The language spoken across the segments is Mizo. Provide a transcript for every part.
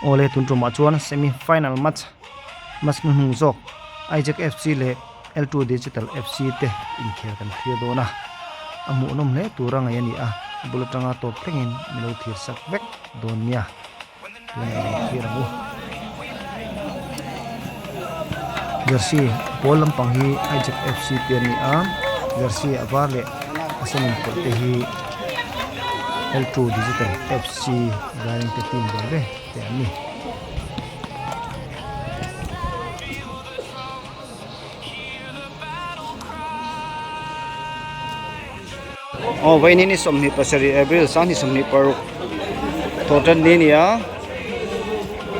Awle tun tumah chuan semi final match match hnuhnung zawk Isaac FC leh L2 Digital FC te inkhel kan thlir dawn a, a hmuhnawm hle tura ngaih a ni a, a bul atanga tawp thlengin min lo thlir sak vek dawn nia. Tunah i lo thlir ang u. Jersey pawl lampang hi Isaac FC te an ni a, jersey a var leh a sen inpawlh te hi L2 Digital FC Vairengte team ve ve te an ni. Aw vawiin ni 27 April 2026 thawhtan ni a ni a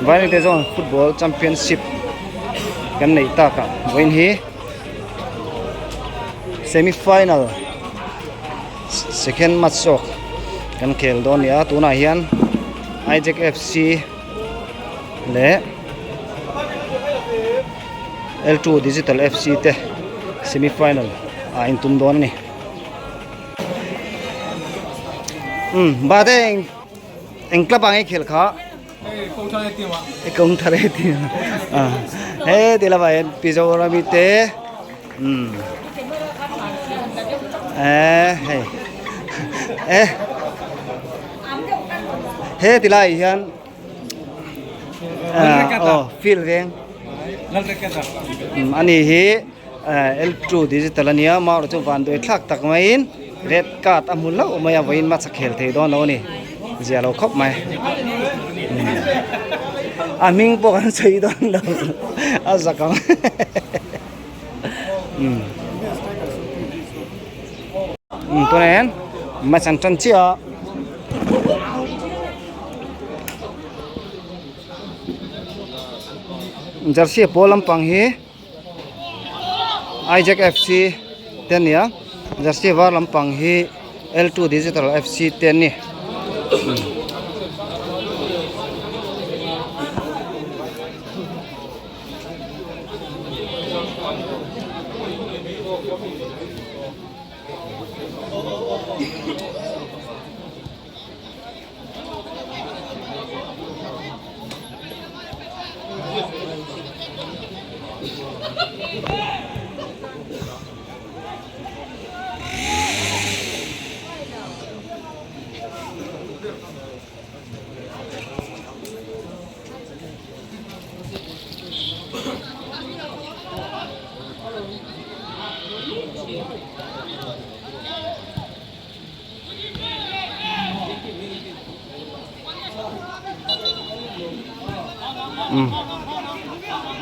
Vairengte zawng football championship kan neih tak ah vawiin hi semi final second match zawk kan khel dawn a ni a tunah hian Isaac F C leh L2 Digital FC te semi final ah in tum dawn a ni. Um ba te eng eng club ah nge khel kha? Hei kawng thar e team a. He ti lamah hian Pizorami te um eh hei eh he ti laiah hian aw field veng ani hi L2 digital ania marawh chu vanduai thlak tak maiin red card a hmu hlauh mai a vawiin hmasa khel thei dawn lo a ni zia lo khawp mai a hming pawh kan sawi dawn lo a zak ang tunah hian match an tan chiah a. Jersey pawl lampang hi Isaac F C te a ni a jersey var lampang hi L two digital F C te an ni.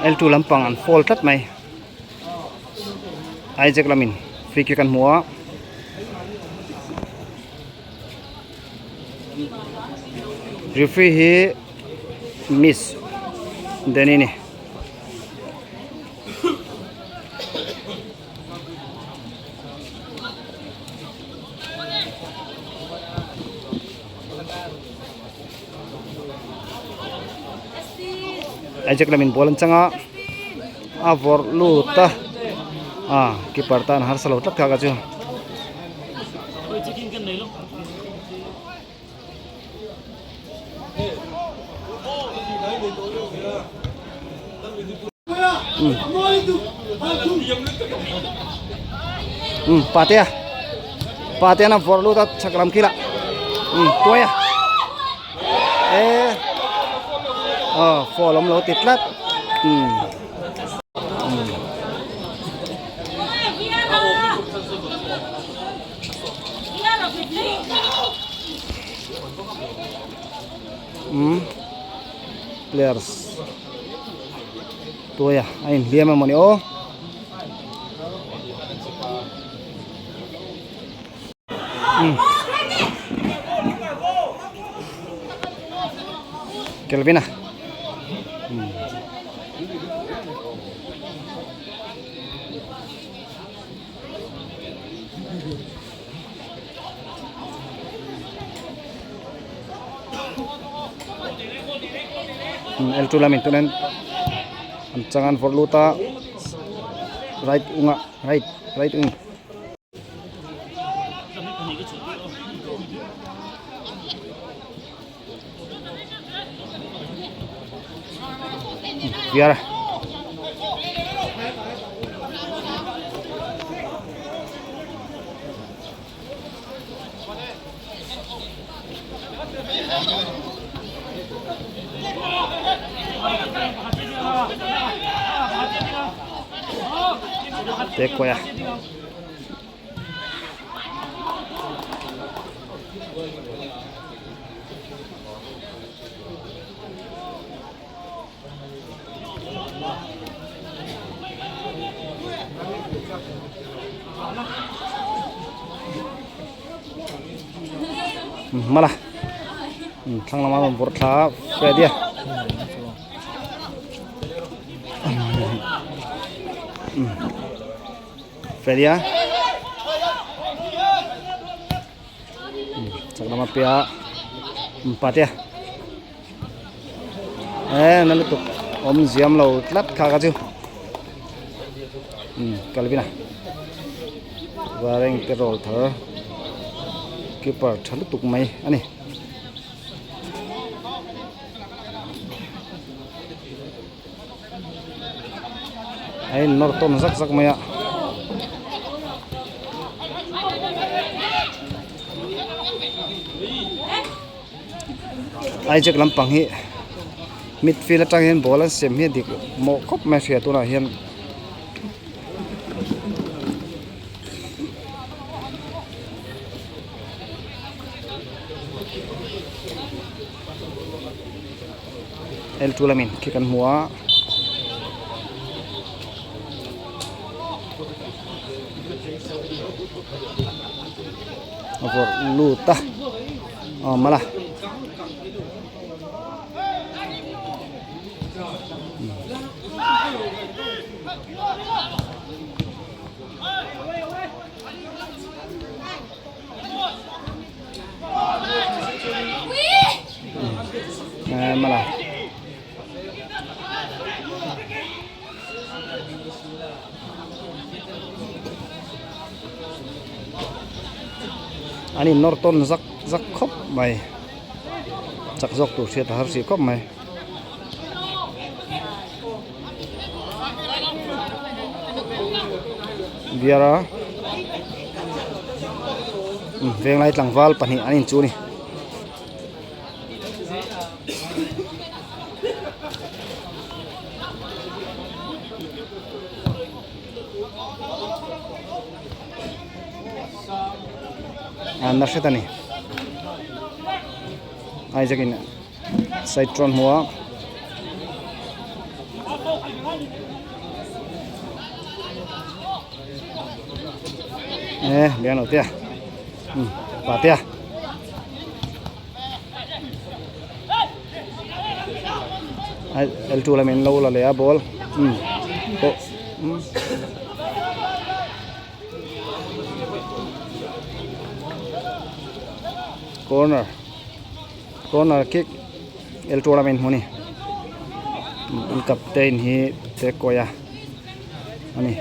L two lampang an foul tlat mai Isaac lamin free kick an hmu a referee hi miss Danny a ni. Isaac lamin ball an chang a a vawrh lut a ah keeper tan harsa lo tlat kha ka chu. Um patea patea na vawrh lut a chhak lam khi lah um tuai a eh aw foul awm lo ti tlat um um. Um players tuaia a inhliam emaw ni aw um Kelvin a um. L two lamin tunin an chang an vawrh lut a right ungah right right wing. viar a. Te kawi a. Hmala thlang lama rawn vawrh thla a Freddy a Freddy a chak lama piah Patea. Eh na lutuk awm ziam lo tlat kha ka chu um Calvin a vareng te roll thar keeper tha lutuk mai a ni. A in nawr tawn zak zak mai a. Isaac lampang hi midfield atang hian ball an sem hi a dik mawh khawp mai a hria tunah hian. L2 lamin khi kan hmu a. A vawrh lut a aw mala mala. An in nawr tawn zak zak khawp mai chak zawk tur hriat a har si khawp mai. Biara venglai tlangval pahnih an inchu a ni. Na hret a ni Isaac in side tron hmu a e lian lo te a pa te a. L2 lamin lo la leh a ball umm pawh umm corner corner kick L2 lamin hmu a ni an captain hi Tekawia a ni.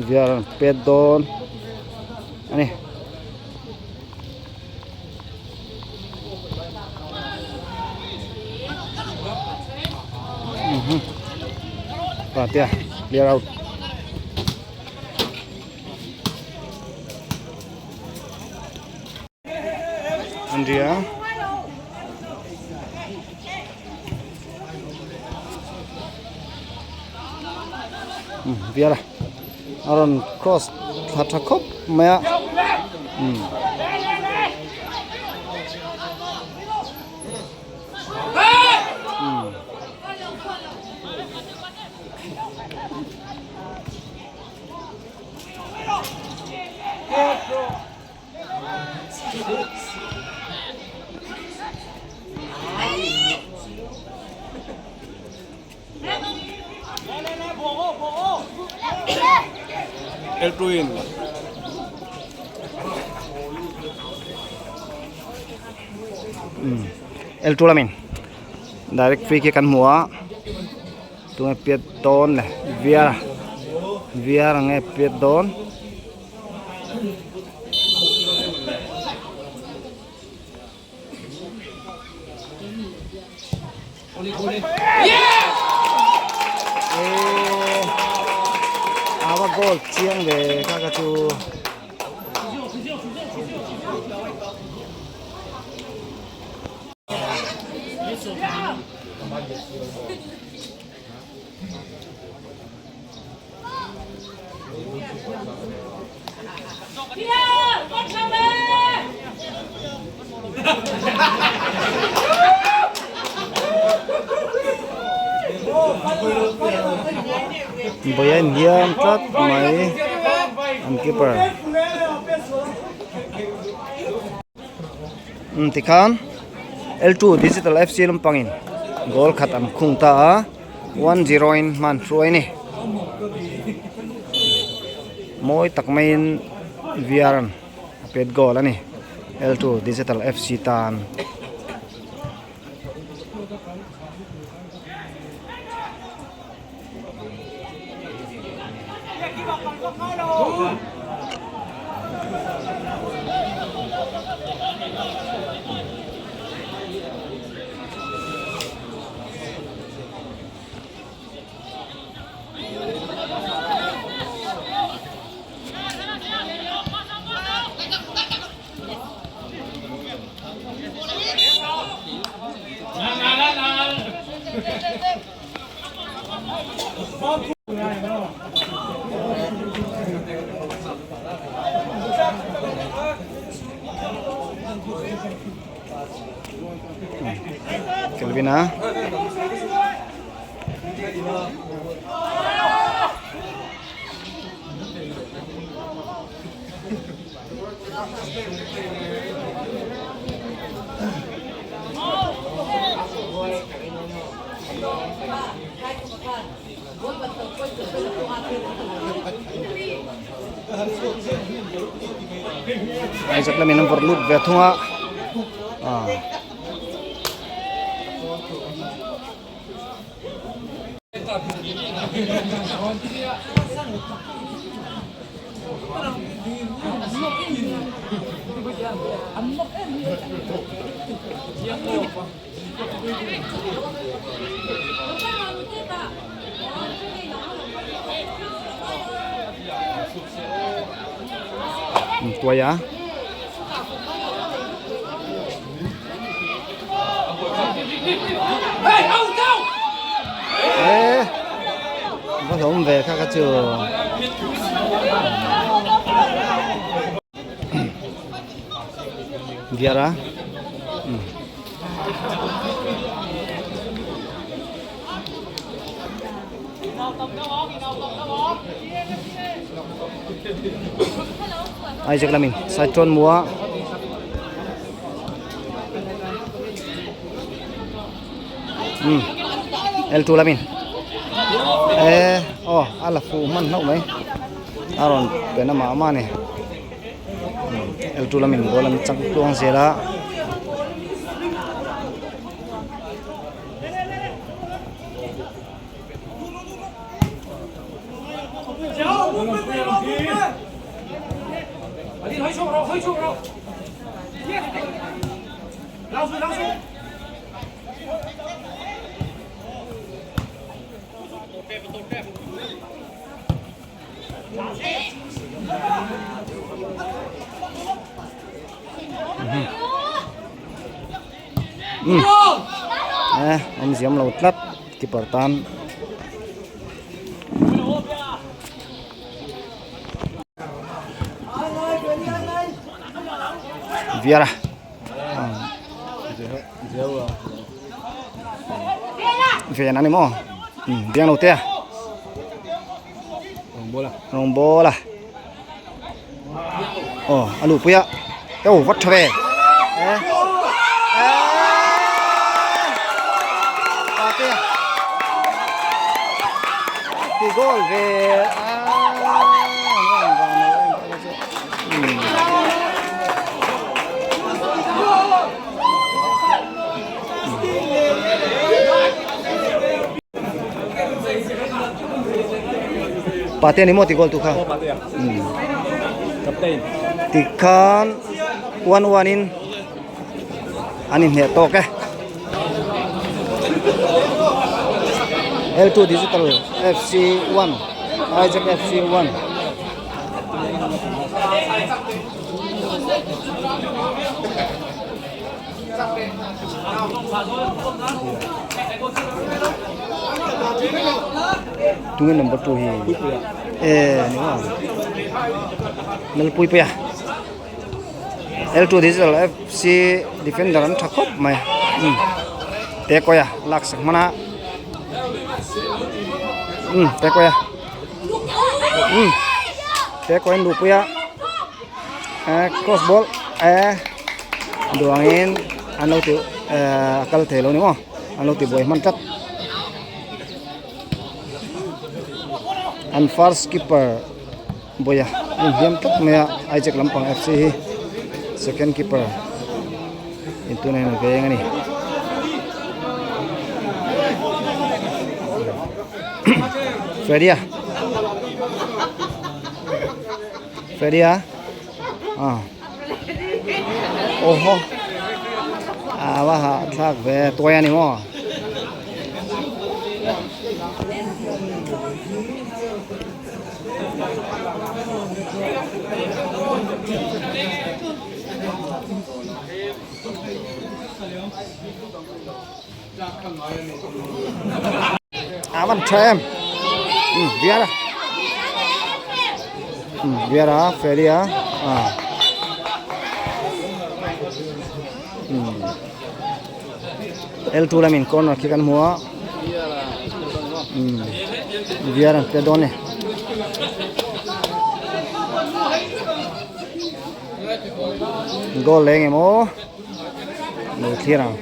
Vial an pet dawn a ni. Patea clear out. Andrea Viara a rawn cross thla tha khawp mai a umm. Eltuin. Eltu lamin. Direct free kick kan hmu a tunge piat dawn le viar viar ang nge piat dawn. Ava goal chiang ve kha kha chu. Vawi a inhiam tlat mai an keeper umm tikhan L2 digital F C lampangin goal khat an khung ta a 1-0 in hman hruai a ni mawi tak maiin V R an a pet goal a ni L2 digital F C tan. Kelvin a. Isaac lamin an vawrh lut ve thung a ah. Tuai a. Ê, có thống về các cái trường Viara. Isaac Lamin, side tron mua. L2 Lamin. Ê, oh, a la fu man hlauh mai. A rawn pe na mah mah a ni. L2 Lamin ball an chak tluang zel a. Eh, awm ziam lo tlat keeper tan. Viara. Ven ani maw biang lo te a rawng ball a aw a luh pui a aw vat tha ve ti goal ve a. Pate ni maw ti goal tu kha. Captain. Tikhan 1-1 in an inhneh tawk e. L2 Digital FC 1 Isaac FC 1 Tunge number 2 hi e ni maw Lalpuipuia L2 Digital FC defender an tha khawp mai umm Tekawia lak sak hman a umm Tekawia umm Tekawia an luhpui a eh cross ball eh duangin an lo ti eh a kal thei lo ni maw an lo ti buai hman tlat an first keeper Bawiha a inhliam tlat mai a Isaac lampang FC hi second keeper in tunah hian a veng a ni. Freddy-a Freddy-a ah awhaw a va hahthlak ve tuai a ni maw. A van tha em biar a biar a ferry a L two lamin corner khi kan hmu a biar an pe dawn a ni goal leng emaw lo thlir ang.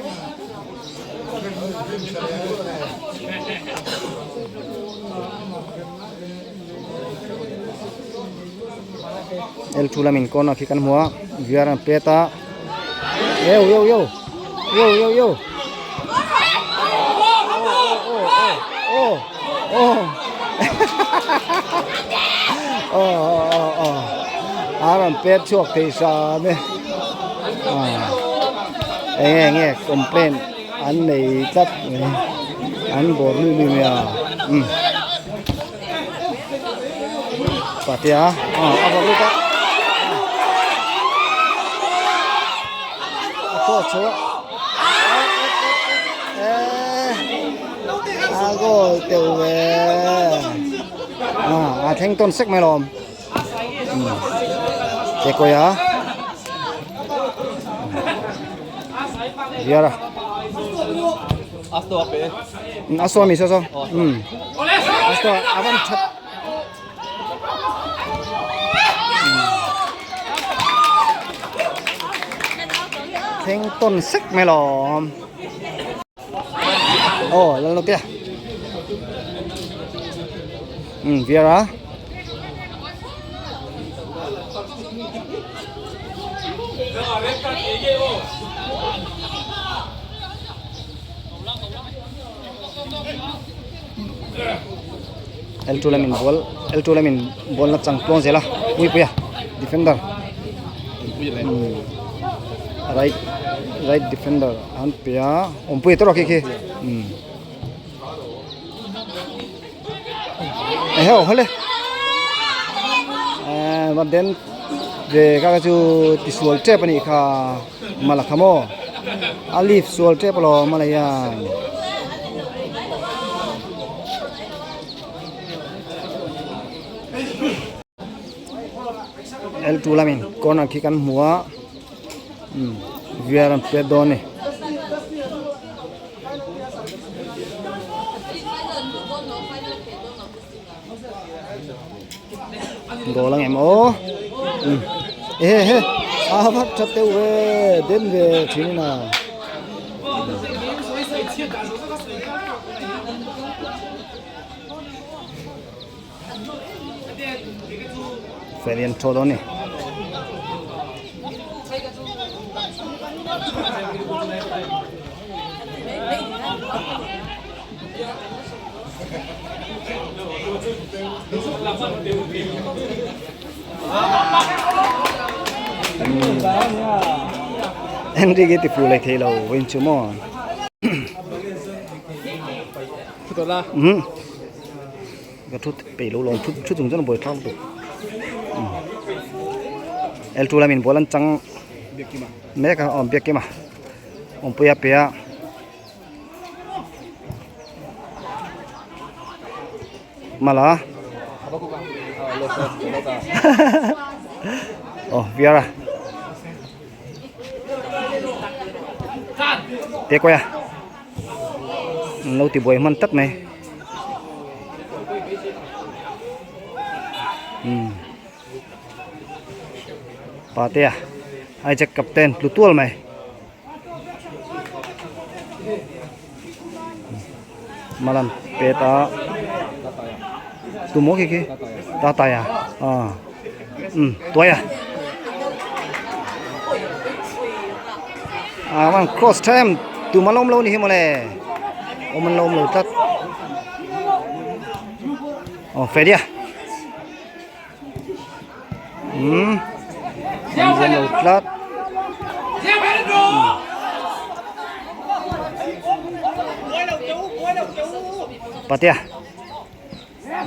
L two lamin corner khi kan hmu a biar an pet a yo yo yo yo yo yo oh oh oh oh oh a rawn pet chhuak thei hram e eng nge nge complaint an nei tlat mai an bawr lui lui mai a umm patea a bawr lut a a khaw chho a a goal teuh ve a thleng tawn sek mai alawm ke kawi a biar a a saw mi saw saw a saw a van that thleng tawn sek mai alawm oh lal note Vera L2 lamin ball L2 lamin ball na chang tluang zel a pui pui a defender right right defender an pe a awmpui tawrh a khi khi eheu hawle eh va den ve ka chu tisual tep anih kha mala kha maw a leaf sual tep alawm a lei hian. L two lamin corner khi kan hmu a viar an pet dawn a ni. Goal ang em aw ehe he a vak tha teuh ve den ve thin a. Felian thaw dawn a ni. Henry ke ti fu lai thei lo win chu maw. Ka thu peih lo lawm thu thu chung chuan a buai thlak lutuk L2 lamin ball an chang mek a aw Biakkima awmpuia pe a. Mala oh Viara te kawia lo ti buai hman tak mai um patea Isaac captain tlu tual mai. Malan pet a tumaw khi khi tatay a ah um tuai a ah man cross tha em tum an awm lo ni hi mawle awm an lo awm lo tlat aw Freddy a um an zem lo tlat patea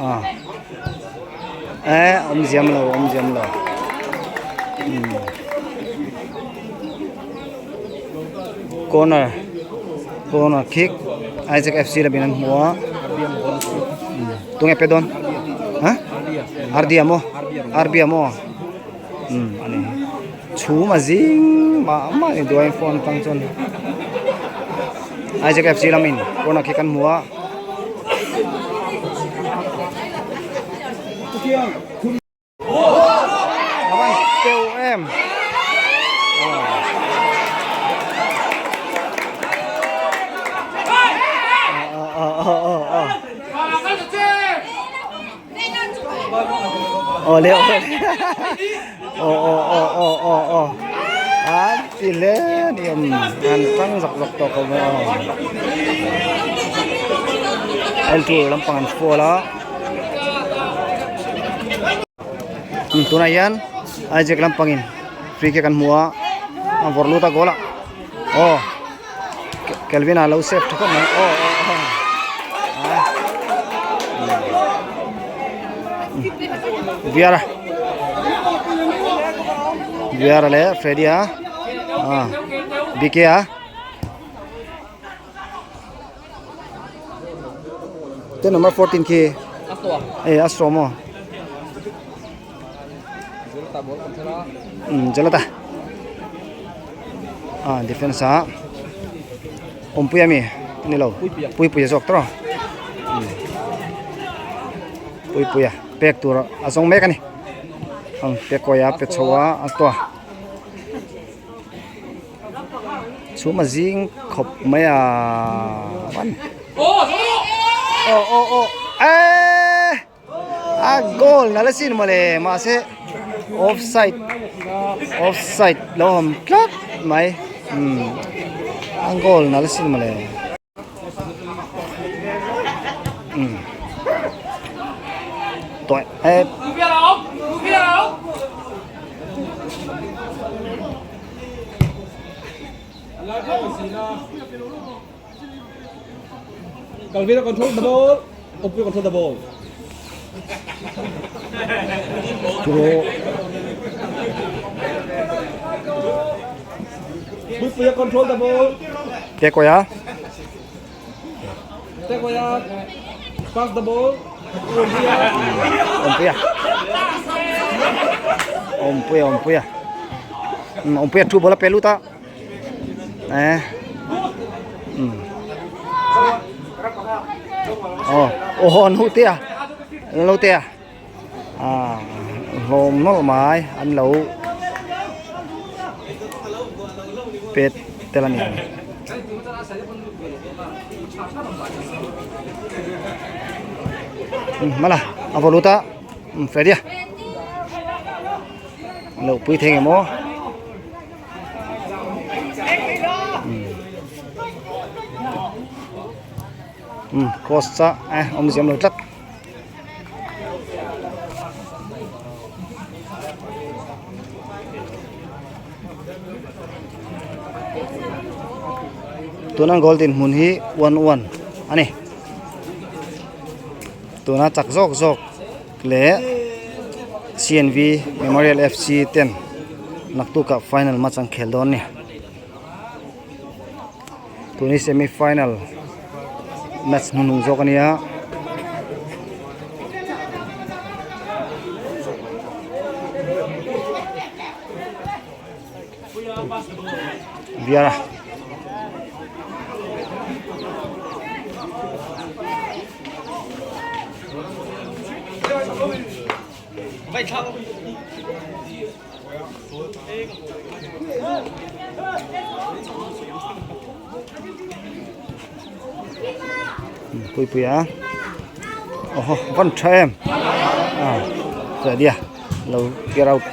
ah eh awm ziam lo awm ziam lo um corner corner kick Isaac F_C lamin an hmu a tunge pe dawn. Ha? Ardia maw? Arbia maw? Umm a ni. Chhum a zing mah mah a ni duai phone atang chuan Isaac FC lamin corner khi kan hmu a. A van teuh em. Aw le aw aw aw aw aw aw an ti hle a ni awm an tang zawk zawk tawh ko mai aw L2 lampang an fual a tunah hian Isaac lampangin free kick an hmu a a vawrh lut a goal ah aw. Kelvin a lo save tha khawp mai aw aw aw ah Viara Viara leh Freddy a ah BK a te number 14 khi eh Astro maw um Jalata ah defense ah awmpuia mi ni lo puipuia zawk tawh um puipuia pek tur a zawng mek a ni ang pe kawi a pe chho a a tawh chhum a zing khawp mai a van aw aw aw eeee. A goal nalh asin mawle mahse offside offside lo awm tlat mai umm a goal nalh asin mawle umm tawih eh. Calvino control the ball. Opio control the ball. Turo. Puipuia control the ball. Tekoya. Tekoya pass the ball. Ompuia. Ompuia. Ompuia, Ompuia. Ompuia thu bola peluta. Eh. Oh, oh no te a. Lo te a. À, hlawm nawlh mai an lo pet tel a ni. Mala, a vaw lut a. Freddy a. Lo pui thei nge maw? Umm cross cha eh awm ziam lo tlat. Tuna an goal dinhmun hi 1-1 a ni. Tuna chak zawk zawk leh CNV Memorial FC ten naktukah final match an khel dawn a ni. Tun hi semi final match hnuhnung zawk a nia. Biara. Puipui a awhaw van tha em a chuan lo get out.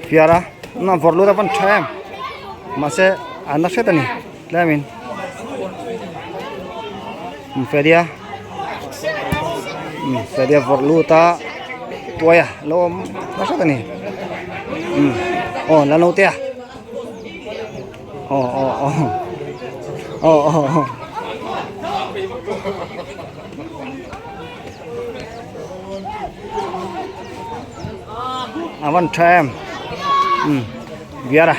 Fiara na vawrh lut a van tha em mahse a na hret a ni tlemin Fedia Fedia vawrh lut a tuai a lo awm na hret a ni aw la naute a aw aw aw aw aw aw. A van tha em um biar a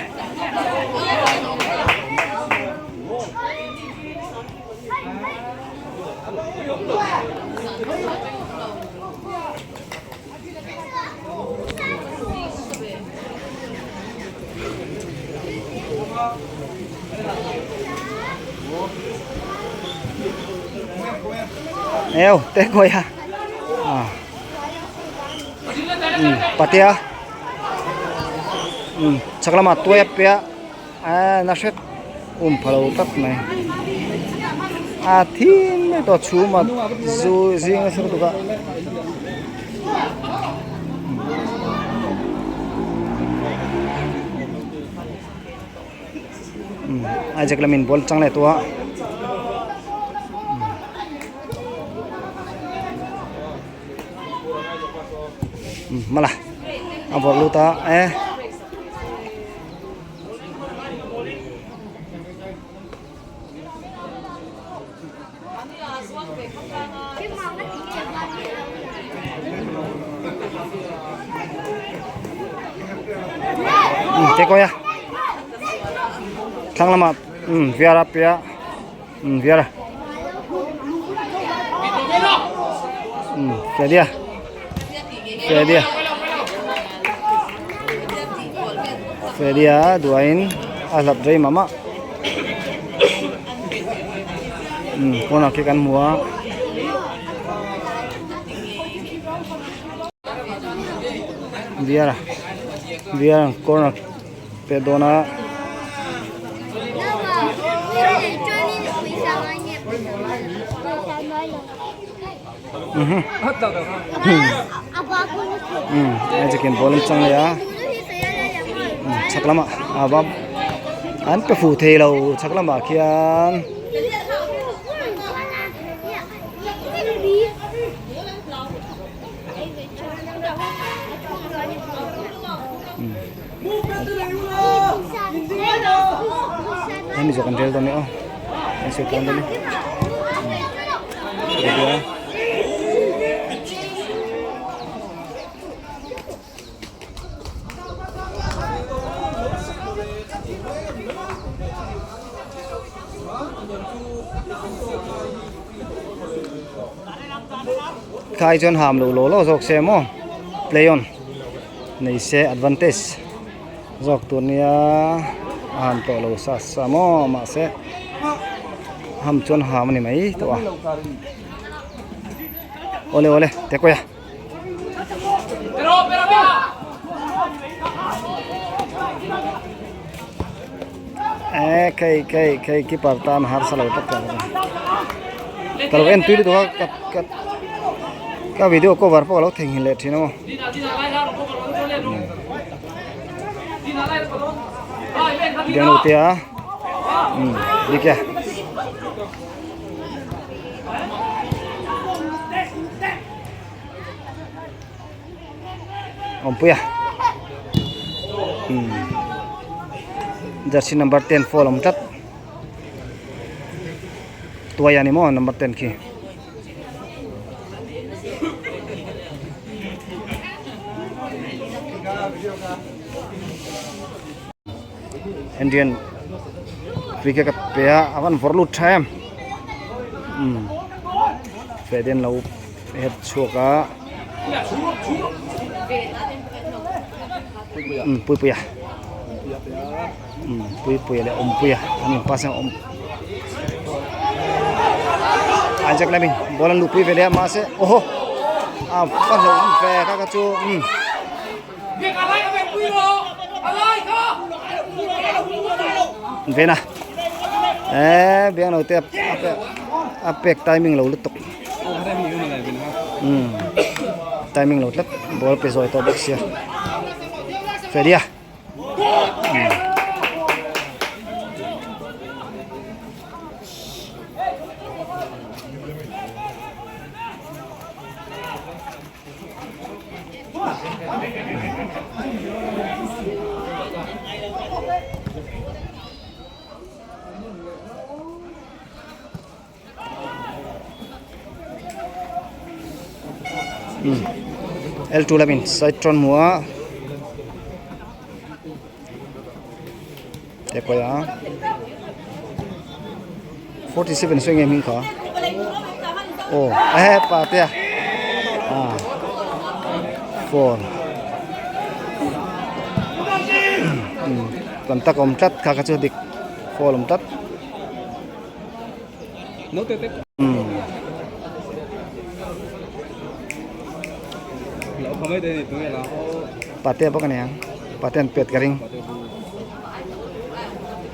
eo te koi ha à ừ patea ừ chak lama tuai pia a na hret um phalo tak mai a thin mai to chhum a zu zing a sir tuka Isaac lamin ball chang leh tawh a mala a vawrh lut a e. Te kawi a thlang lamah viar a pe a viar a fedia fedia fedia duain a hlap rei mah mah. Pawnah khi kan hmu a. Beer beer corner pe dawn a. Hei chikin ball an chang leh a chhak lamah a va an pe fuh thei lo chhak lamah khian. Hemi zawk an rel dawn e aw an sawi tluang dawn e Khai chuan ham lo law law zawk se maw play on nei se advantage zawk tur nia a han tawh lo sa sa maw mahse ham chuan ham a ni mai tawh a awle awle te kawi a. Eh khei khei khei keeper tan harsa lo tak tak ka lo en tui lutuk a ka ka ka video cover pawh ka lo theihnghilh leh thin a maw. Biangnote a umm dik e. Awmpuia umm jersey number ten four awm tlat tuai a ni maw number ten khi. Indian free kick a pe a a van vawrh lut tha em umm feh den lo het chhuak a umm puipuia umm puipuia leh awmpuia an in pass a awm Isaac lamin ball an luhpui ve leh a mahse aw a va hlauhawm ve kha kha chu umm. Vena eh biang lo te a pek timing lo lutuk um timing lo tlat ball pe zawi tawh bawk sia Fedia um. L two lamin side tawn hmu a te kawi a 47 sawi nge hming kha aw ehe pa te a ah 4 tam tak a awm tlat kha kha chu dik 4 awm tlat Pate bawk a ni ang pate an pet ka ring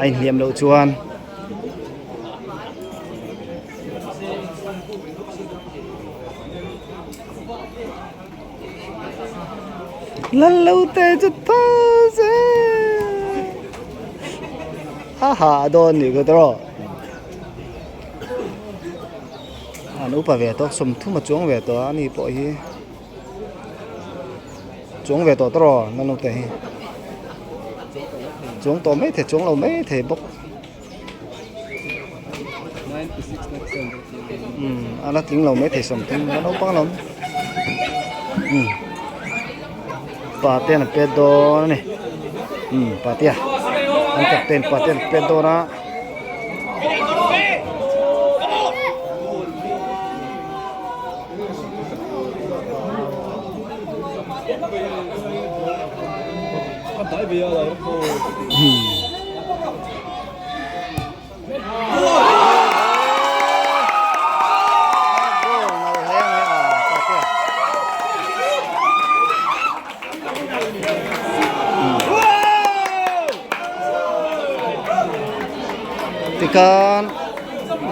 a inhliam loh chuan Lalote chu tho se a ha dawn nih kha tawh an upa ve tawk sawmthum a chuang ve tawh a ani pawh hi chuang ve tawh tawh Lalote hi chuang tawh maithei chuang lo maithei bawk. A la tling lo maithei sawmthum a naupang lo umm paten a pet dawn a ni umm patea an captain paten a pet dawn a. Tikhan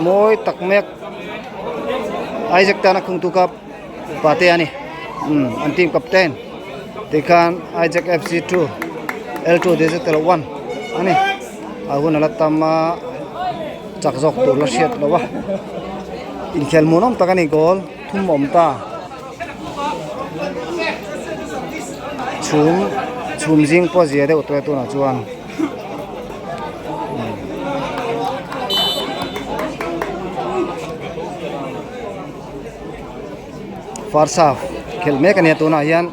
mawi tak mek Isaac tana khungtu kha pate a ni an team captain tikhan Isaac F C 2 L2 digital 1 a ni a hun a la tam a chak zawk tur la hriat loh a inkhel hmuhnawm tak a ni goal thum awm ta chhum chhum zing pawh zia deuh tawh e tunah chuan. First half khelh mek a nia tunah hian.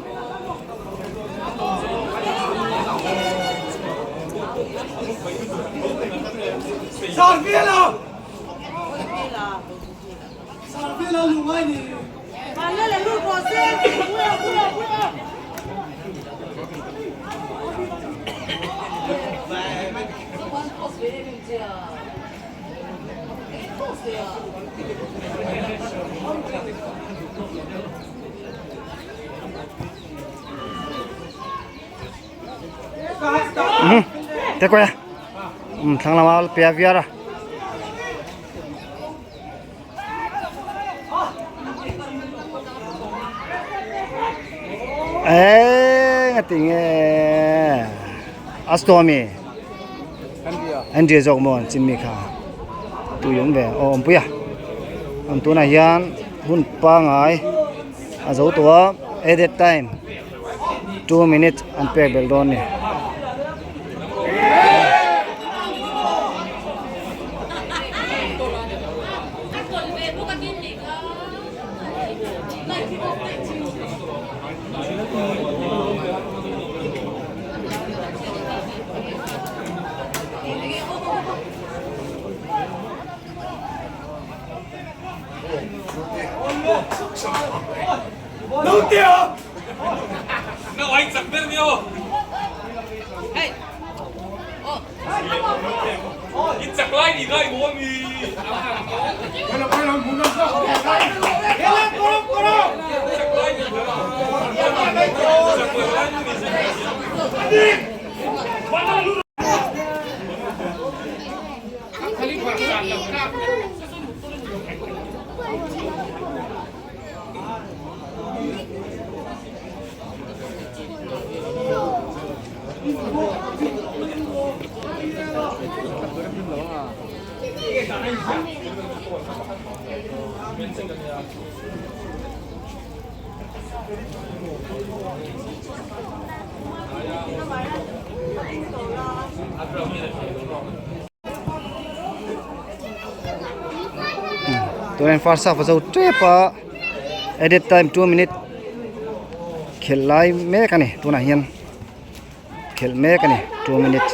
Te koe. Um thlang lama pe a viar a. Eng a ti nge Astomi Andrea zawk maw an chim mi kha tui awm ve aw awmpui a an tunah hian hun pangai a zo tawh a added time 2 minutes an pek belh dawn a ni. Tuan first half a zo tep a added time 2 minute khelh lai mek a ni tunah hian khelh mek a ni 2 minute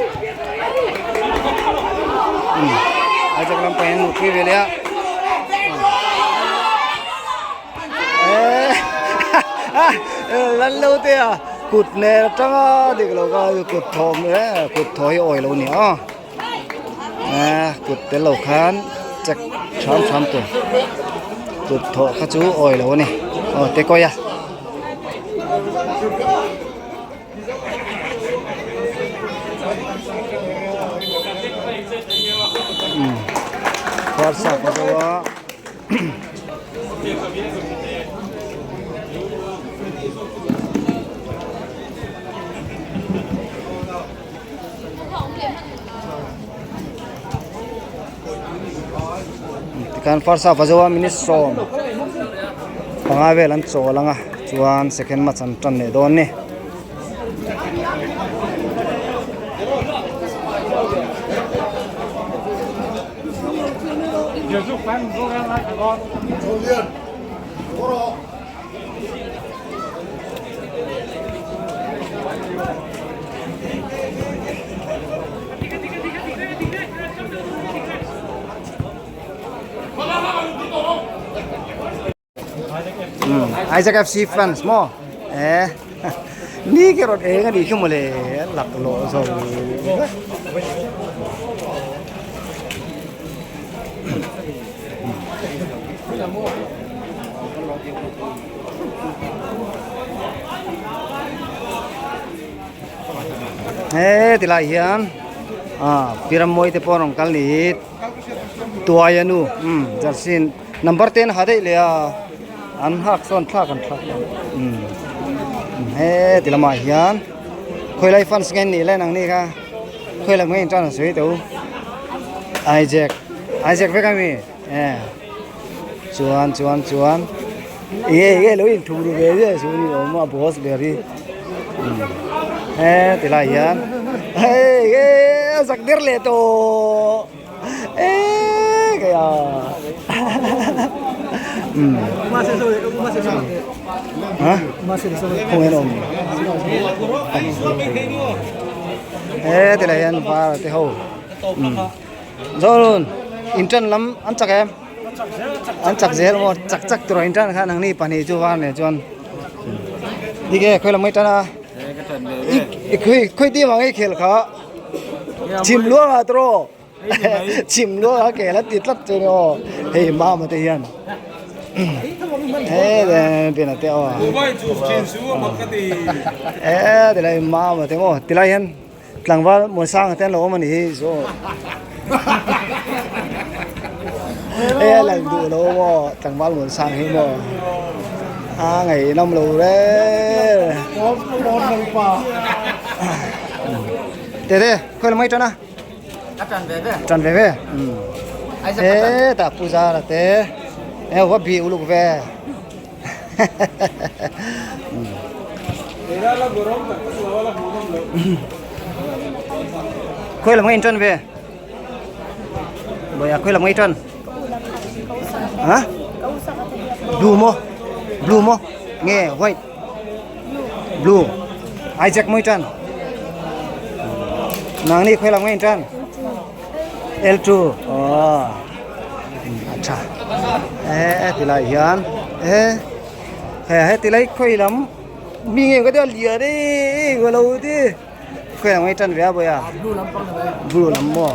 Aizawk lampang hian mutpui ve leh a lan lo te a kut nen atanga dik lo kha kut thawm kut thaw hi awi lo ni a kut tel lo khan check tham tham tur kut thawh kha chu awi lo a ni aw te kawi a. Whatsapp a zo a. Tikhan first half a zo a minute 15 vel an chawl ang a chuan second match an tan leh dawn a ni. Isaac FC fans maw eh ni ke rawn eng a nih khi mawle lak lawh zo vek. He tilai hian ah Pirammawi te pawh an rawn kal ni Tuaia nu umm jersey number ten ha daih leh a an hak sawn thlak an thlak umm he ti lamah hian khawilai fans nge nih len ang ni kha khawilai nge in tan a sawi tawh u Isaac Isaac vek ami eh chuan chuan chuan enge enge lo in thum ru ve ve chu ni awm a boss ber hi he ti lai hian hei e a zak der leh tawh e kei a um ha khawnge an awm he ti lai hian var te ho um Zawlun in ṭan lam an chak em? An chak zel maw? Chak chak tur a in ṭan khan ang ni pahnih chu var nen chuan dik e khawi lam mai ṭan a i khawi khawi team ang i khel kha chhim luang ah tawh chhim luang ah kel a ti tlat chu ni aw hei mama te hian he bena te aw e tilai mama te maw tilai hian. Tlangval Muansanga te an lo awm a nih hi zaw. Hei a lang duh lo maw tlangval Muansanga hi maw a ngaihnawm lo reng. Tete khawi lam ngai tan a? A tan ve ve. Tan ve ve. He ta puja la te. E wa bi uluk ve. Khawi lam ngai in tan ve? Boya khawi lam ngai tan? Ha? Blue mo? Blue mo? Nge white? Blue. Isaac moi tan? Nang ni khawi lam ngai in tan? L2 aw a tha e ti lai hian e he he ti lai khawi lam mi nge ka tia lian e ka lo ti khawi lam nge tan ve a bawih a blue lam maw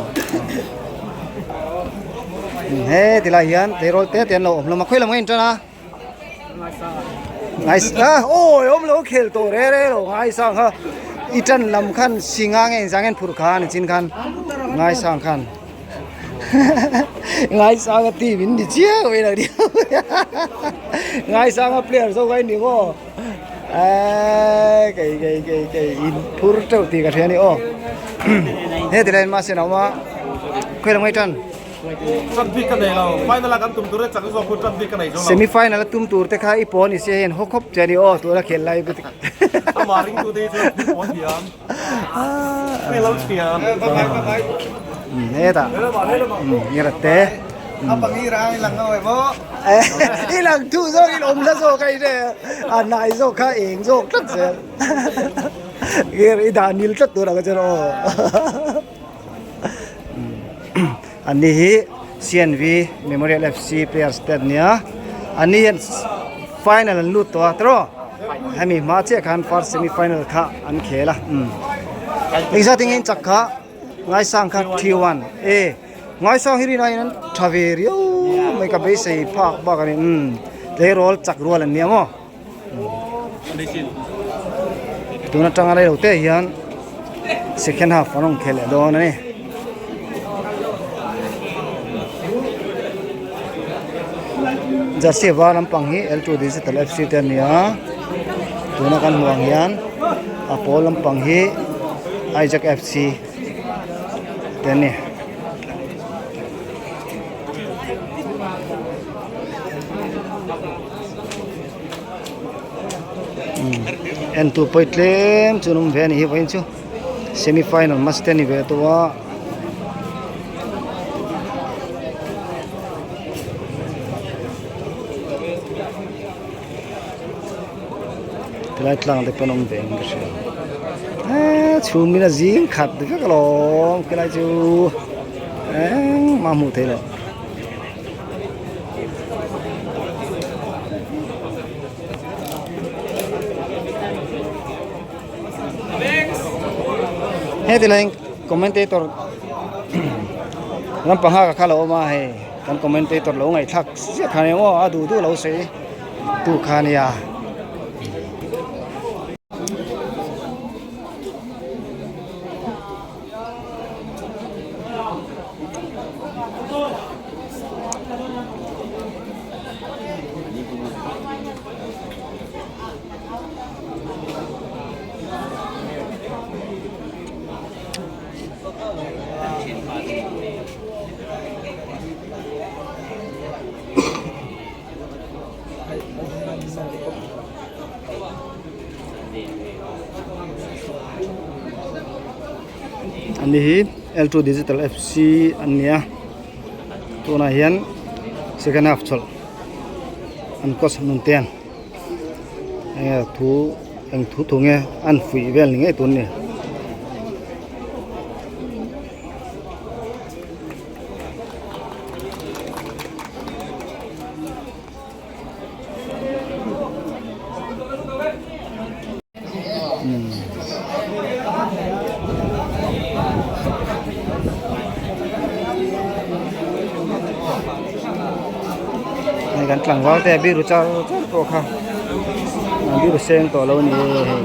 he ti lai hian tleirawl te te an lo awm hlawm a khawi lam nge in tan a. Ngaisa awi awm lo khel tawh re re lo ngaisang kha i tan lam khan singa nge inzang en phur kha ni chin khan ngaisang khan ngaisang a team in ni chiang mai lo ni ngaisang a player zo kai ni maw kei kei kei kei in phur teuh tih ka hria ni aw he ti lai mahse a awm a khawi lam ngai tan. Tan bik ka nei lo, final a kan tum tur e chak zawk chu tan bik ka nei zo lo. Semi final a tum tur te kha i pawn i sia hian haw khawp che a ni aw tuna khel lai bik. Amah ringtu te hi chuan i pawn thiam. Hei lo thiam. Hetah ngira te. I lang duh zawk in awm hla zawk a i hre a nai zawk kha eng zawk tlat zel. I dah nil tlat tur ang che rawh aw. An ni hi CNV Memorial FC players te an nia an ni hian final an lut tawh a tiraw hemi hma chiah khan first semi final kha an khel a engzat enge in chak kha ngaisang kha 3-1 e ngaisang hi rin aiin an tha ve riau mai ka beisei phak bak a ni tleirawl chak rual an nia maw. Tun atanga rei lo te hian second half an rawn khel leh dawn a ni. Jersey var lampang hi L2 Digital FC te a ni a, tuna kan hmuh ang hian a pawl lampang hi Isaac FC te a ni. En tur pawh hi tlem chu an awm ve a ni hi vawiin chu semi final match te a ni ve tawh a. Tilai tlang te pawh an awm ve in ka hria eee chhum in a zing khat vek alawm khilai chu engmah hmuh theih loh. Heti lai commentator lampang ha ka kha lo awm a hei kan commentator lo ngaihthlak chiah kha nia aw a duh duh lo sawi tu kha nia. Ani hi L2 Digital FC an nia tunah hian second half chawlh an coach an rawn ten enge thu eng thu thu nge an fuih vel ni ngei tur a ni. Hei kan tlangval te biru char char pawh kha an biru seng tawh lo a ni e hei.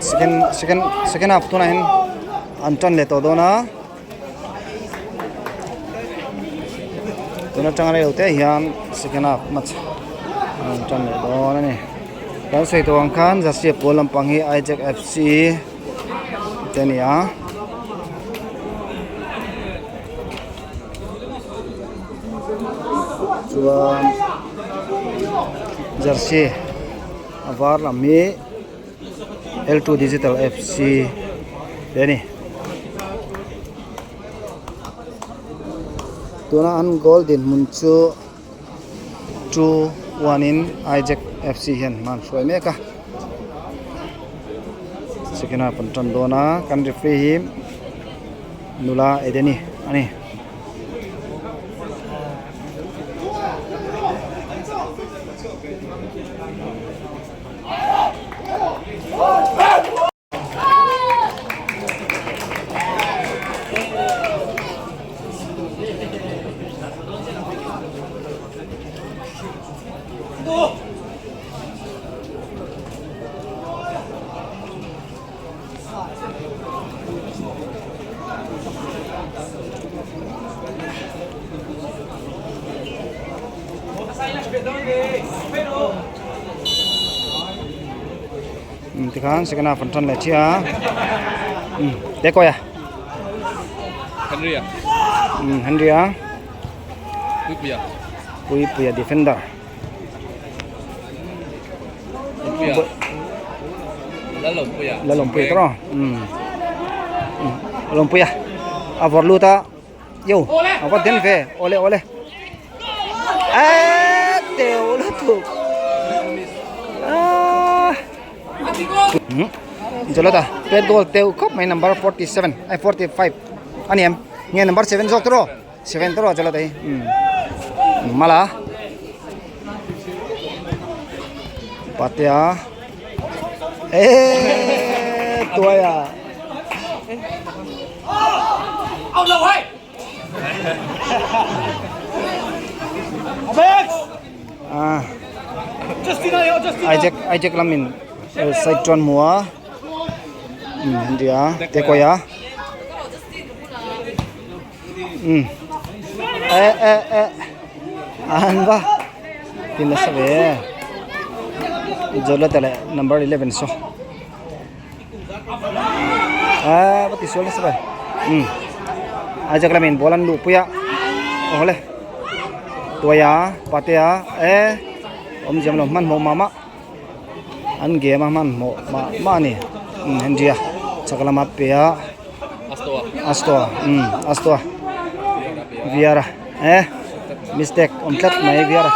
Second second second half tunah hian an tan leh tawh dawn a tun atanga rei lo te hian second half match an tan leh dawn a ni kan sawi tawh ang khan jersey pawl lampang hi Isaac F C te a ni a. Chuan jersey a var lam hi L two digital F C te a ni. Tuna an goal dinhmun chu 2-1 in Isaac FC hian hma an hruai mek a second half an tan dawn a kan referee hi nula Edeni a ni. Tikhan second half an tan leh chiah a te kawi a Henry a Henry a Puipuia Puipuia defender Puipuia Lalawmpuia Lalawmpuia tawh Lalawmpuia a vawrh lut a. Yo, a va den ve. Ole ole. A teu lutuk. Ah. Hmm. Jolota, pet goal teu khop mai number 47, ai 45. Ani em. Nge number 7 zawk tro. 7 tro Jolota hi. Hmm. Mala. Patea. Eh, tuaya. Ah. Isaac Isaac lamin side chuan hmu a um Henry a Tekoy a um eh eh eh an va tin nasa ve Jolata leh number 11 saw. Ah, va tisual nasa bai. Um. Isaac lamin ball an luh pui a. Aw le. Tuaia, Patea, e awmzia lo hmanhmawh mah mah. An game a hmanhmawh mah mah a ni. Um Henry a chak lama pe a. Astoa. Astoa, um Astoa. Viara, e mistake awm tlat mai Viara.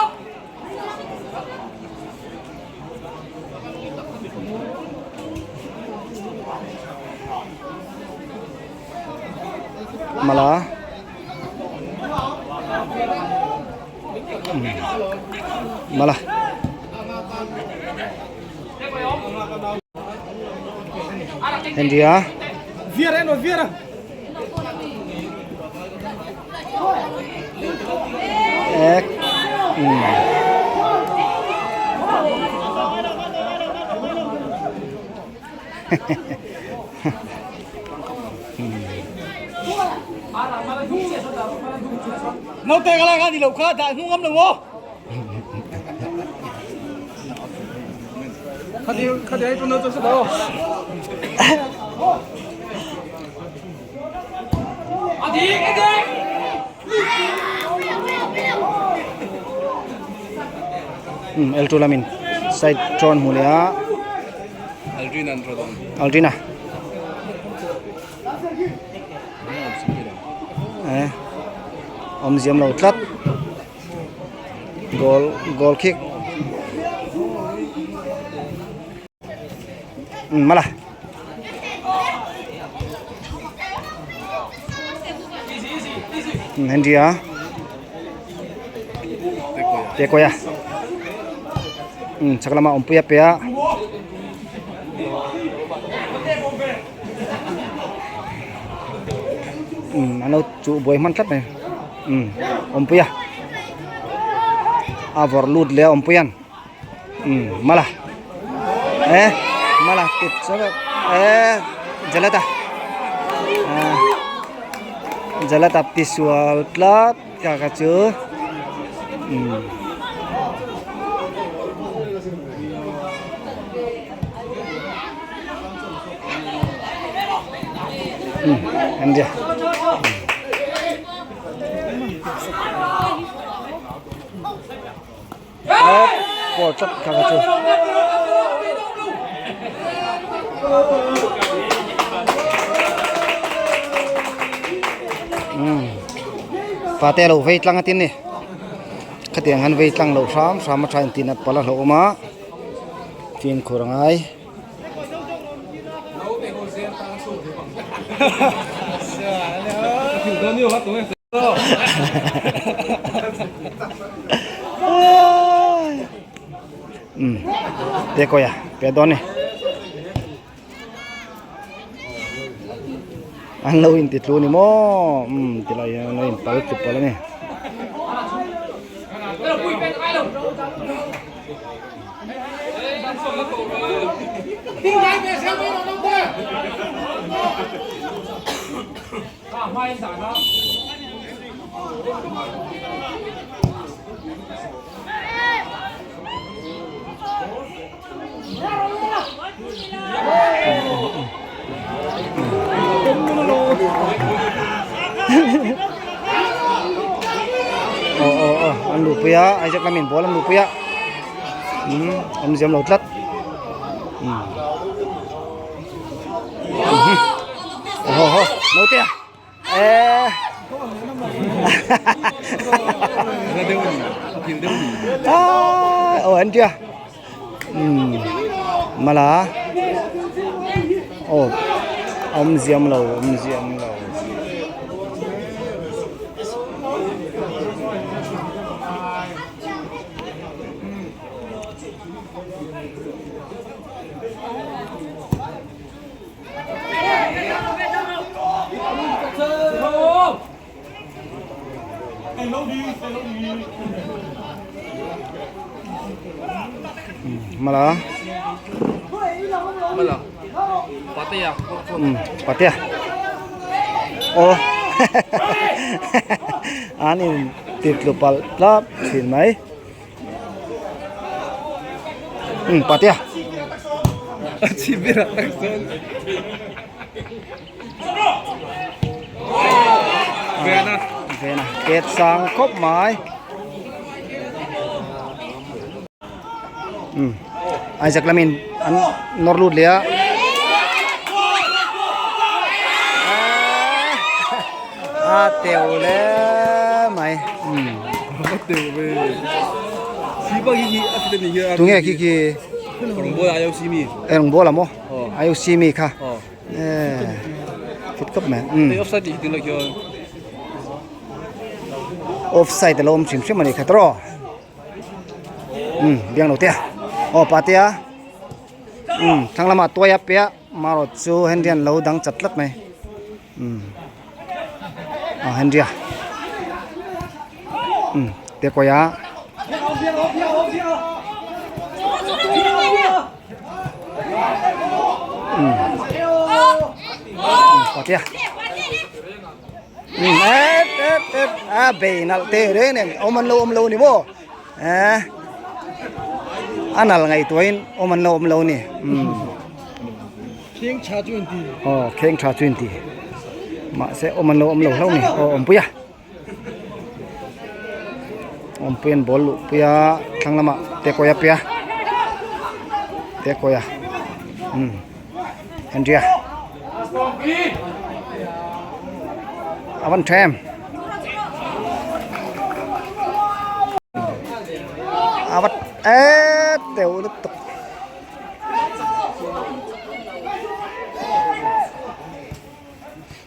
Mala Mala Henry a Viera eno Viera Ek Naute ka lai kha ni lo kha dah hnung ngam lo maw Khati khati ai tuna chu sa Um L two lamin side chuan hmu leh a Aldrin an rawn awm. Aldrin a eh. Awmziam lo tlat. Goal goal kick. Mala. Henry a. Tekoya. Chak lama awmpuia pe a. An lo chuh buai hman tlat mai. Awmpuia. A vawrh lut leh a awmpuia'n. Mala. Eh mala tit eh Jalata. Jalata tisual tlat ka ka chu. Em dia. Ball tlat kha kha chu. Fate lo vei tlang a tin ni. Khatiang han vei tlang lo hram hram a tha in tin a pala hlauhawm a. Fimkhur a ngai. Um te kawi a pe dawn ni an lo in ti tlu ni maw um ti lai hian an lo in pal tlu palh a ni. Aw aw aw an luhpui a Isaac lamin ball an luhpui a umm awmze awm lo tlat umm aw haw naute a eh aw an tia umm mala aw awmze awm lo awmze awm lo. Mala Mala Patea Patea Aw An in titlu palh tlap thin mai. Um patea Vena Vena ket sang khawp mai um Isaac lamin an nawr lut leh a a teu le mai um tunge khi khi eng ball a maw IOC mi kha eh fit khawp mai um offside a lo awm hrim hrim a ni kha tawh um biang lo te a aw pate a um thlang lamah tuai a piah marawh chu Henry an lo dang chat tlat mai. Um a Henry a um te kawi a um patea um ep ep ep a bei nalh teh reng nen awm an lo awm lo ni maw eh a nalh ngaihtuahin awm an lo awm lo ni um. Kheng tha chu inti. Aw kheng tha chu inti. Mahse awm an lo awm lo hlauh ni. Aw awmpui a. Awmpui an ball luh pui a thlang lamah tekawi a pe a. Tekawi a. Um. Andrea. A van tha em. E teuh lutuk.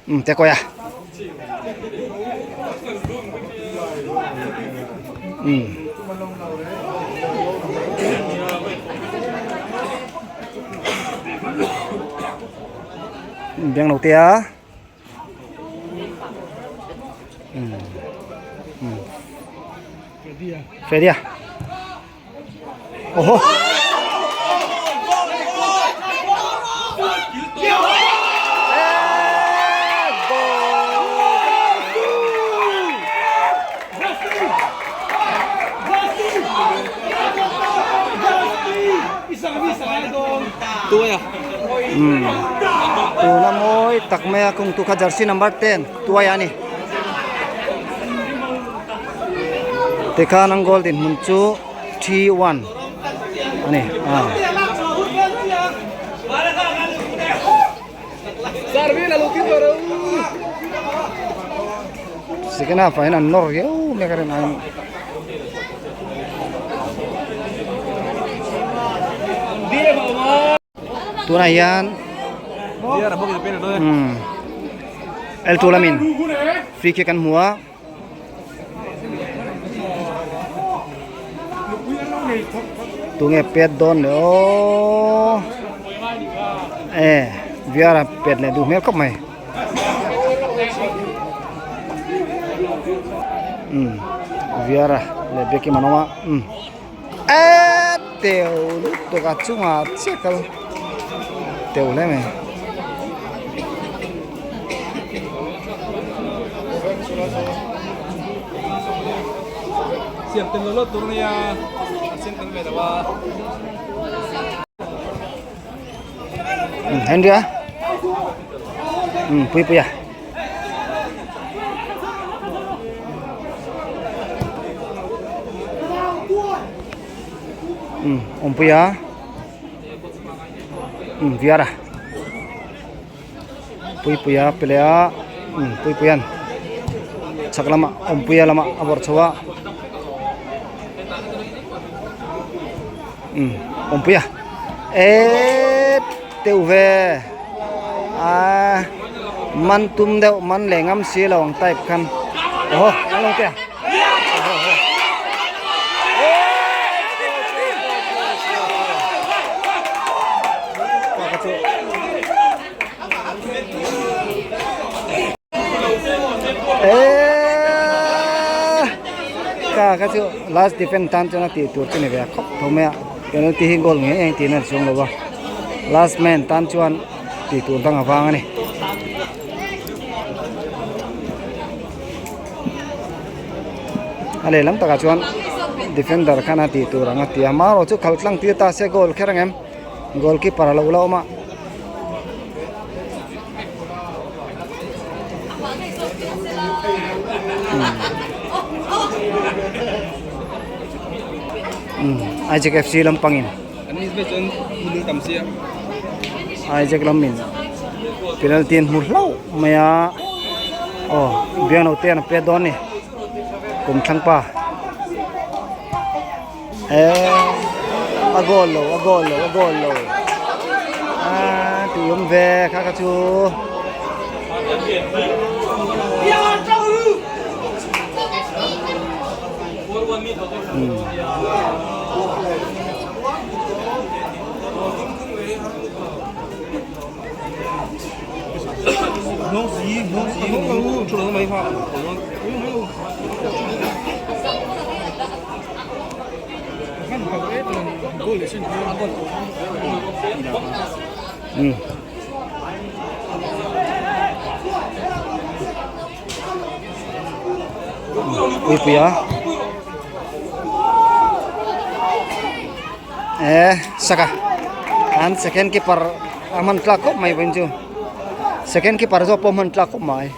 Um te kawi a. Um. Biang lo te a. Fedia oho tuna mawi tak mai a kawng tu kha jersey number 10 tuai a ni tikhan an goal dinhmun chu 3-1 a ni a. Second half ah hian an nawr riau mek a rin aiin. Tunah hian umm L2 lamin free kick an hmu a. Tunge pet dawn le aw e Viara pet leh duh hmel khawp mai umm Viara leh Bekim an awm a umm e teu lutuk a chungah chiah kal teu hle mai. Siam tel lo lo tur ania a siam tel ve lo a. Henry a pui pui a. Awmpui a Viara Puipuia pe leh a Puipuia'n chhak lamah Awmpuia lamah a vawrh chho a Awmpuia eeeet teuh ve aaa man tum deuh man leh ngam si lo ang type khan aw an lo tia. Ka kha chu last defend tan chuan a tih tur chu ni ve a khawp tho mai a penalty hi goal ngei ngei tiin a chuang lo va last man tan chuan tih tur dang avang a ni. A lehlam takah chuan defender khan a tih tur ang a ti a marawh chu khal tlang tir ta se goal kher ang em goalkeeper a lo la awm a. Isaac FC lampangin Isaac lamin penalty an hmu hlauh mai a aw biangno te an pet dawn a ni kum thlang pa eh a goal lo a goal lo a goal lo ah tih awm ve kha kha chu. Puipuia eh saka an second keeper a hman tlak khawp mai vawiin chu second keeper zawk pawh a hman tlak khawp mai.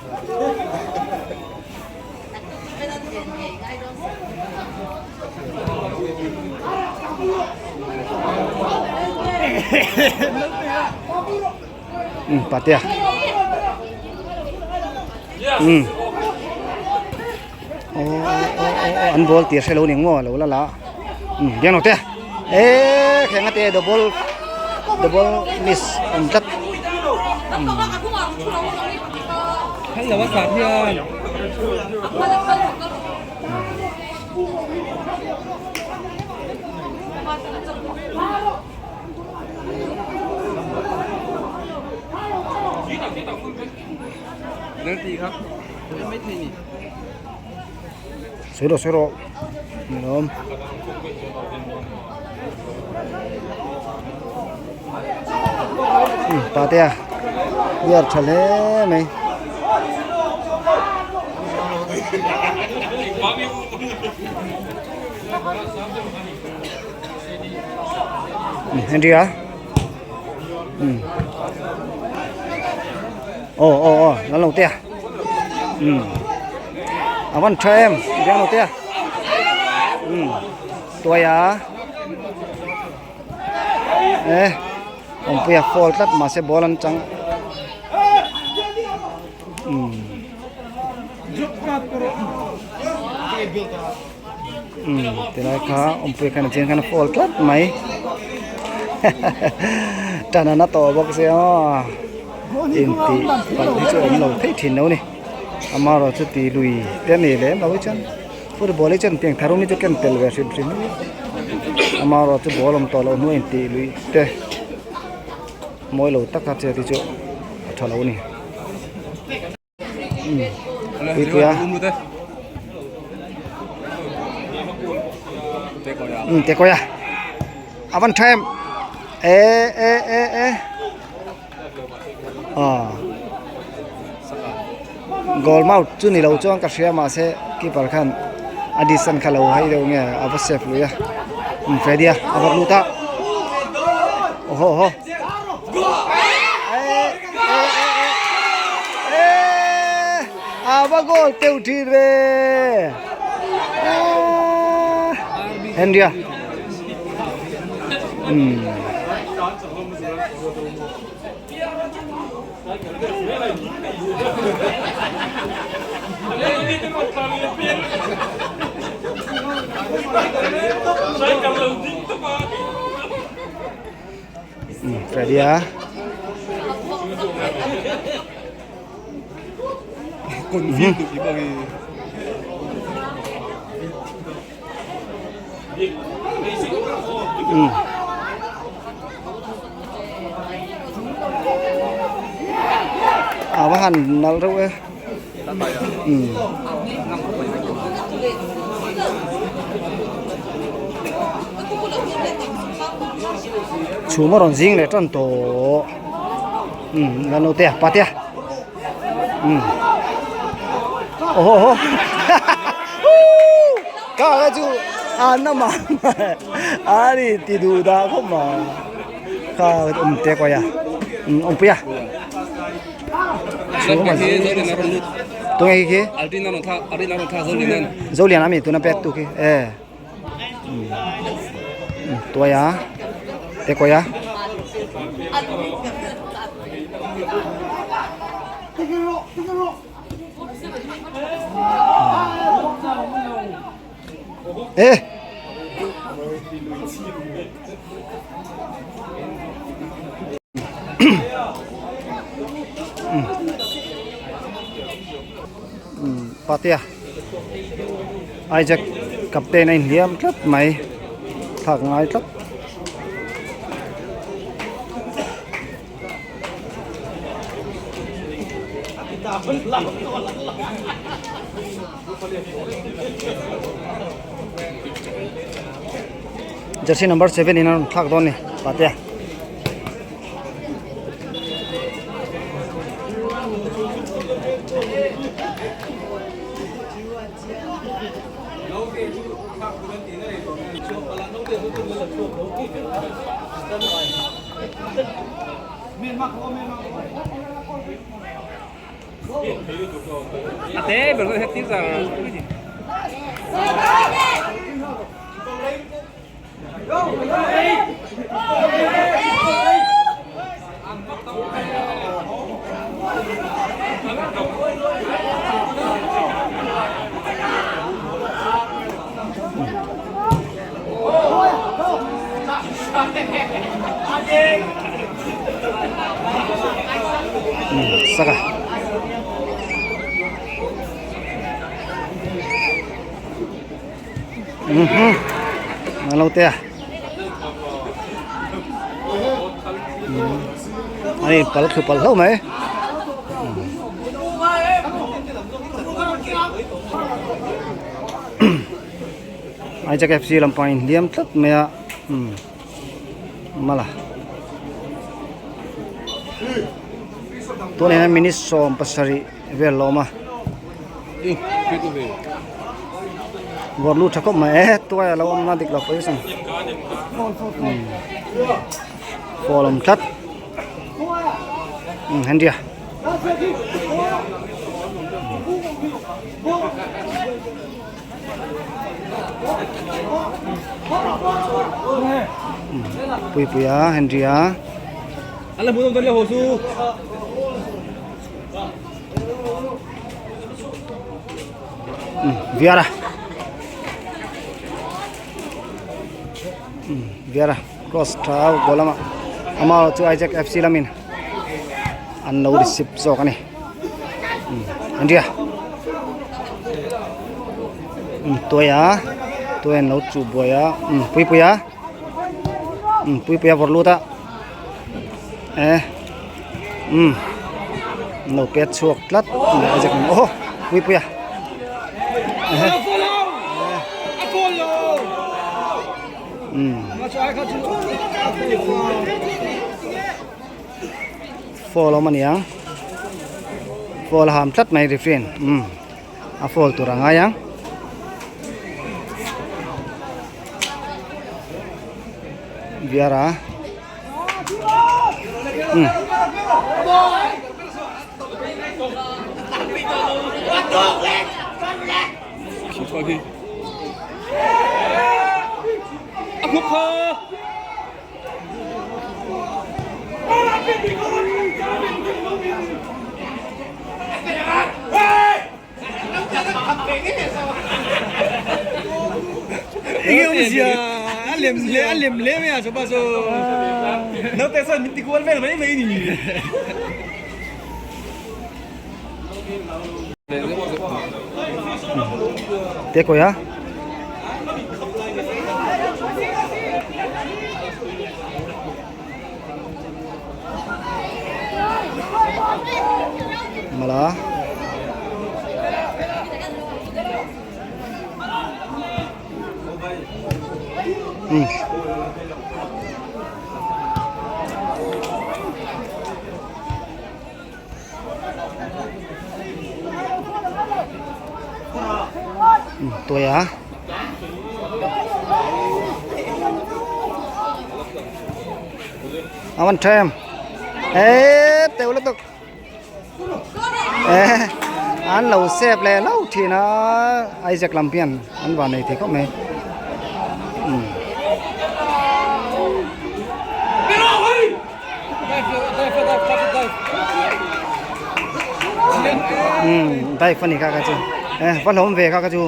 Um patea um aw aw aw an ball tih a hrelo ning maw lo la la. Biang lo te e khenga te double double miss awm tlat. Sawi rawh sawi rawh ni lawm. Patea biar tha hle mai. Henry a ồ ồ ồ nó lồng tia ừ à vẫn cho em riêng lồng tia ừ tôi à ê ông pia fall tlat mà sẽ ball ăn trắng ừ tilai kha awmpui khan a chian khan a fall tlat mai tan a na tawh bawk sia aw intih palh hi chu a awm lo theih thin lo a ni amaherawh chu ti lui te a ni lem lo hi chuan football hi chuan piang thar awm hi chu ken tel ve hrim hrim amaherawh chu ball awm tawh loh hnuah intih lui te mawi lo taka chet hi chu a tha lo a ni. Puipuia Tekoia a van tha em e e e e goal mouth chu ni lo chuan ka hria mahse keeper khan a distance kha lo hai deuh nge a va save lui a Freddie a va lut a awhaw awhaw. A va goal teuh thin ve Henrya Freddy a a va han nalh reuh e Chhum a rawn zing leh tan tawh umm la naute a patea umm aw haw haw ka ka chu a na mah a ni ti duh dah khawp mai kha awm te kawi a umm awmpui a. Tunge khi khi Zolian ami tuna pek tu khi e tuai a te koi a e Patea Isaac captain a inhliam tlat mai thlak ngai tlat. Jersey number 7 in a rawn thlak dawn a ni Patea. Saka. Lo te a. An in pal thlu pal hlauh mai. Isaac FC lampang in hliam tlat mai a mala tunah hian minute 17 vel a awm a vawr lut tha khawp mai e tuai a lo awm na dik lo position foul awm tlat Henry a. Puipuia Henry-a Viara Viara cross tha goal lama amaherawhchu chu Isaac F C lamin an lo receive zawk a ni Henry-a tuai a tuai an lo chuh buai a Puipuia Puipuia vawrh lut a eh um an lo pet chhuak tlat Isaac aw Puipuia Foul awm a ni ang foul a ham tlat mai referee in umm a foul tur a ngai ang. Viara umm. Te kawi a. Mala. Hmm. Tuai a a van tha em ê teu lutuk ê an lo sep leh lo thin a Isaac lam hian an van nei thei khawp mai. Um dive ani kha kha chu eh va hlawm ve kha kha chu.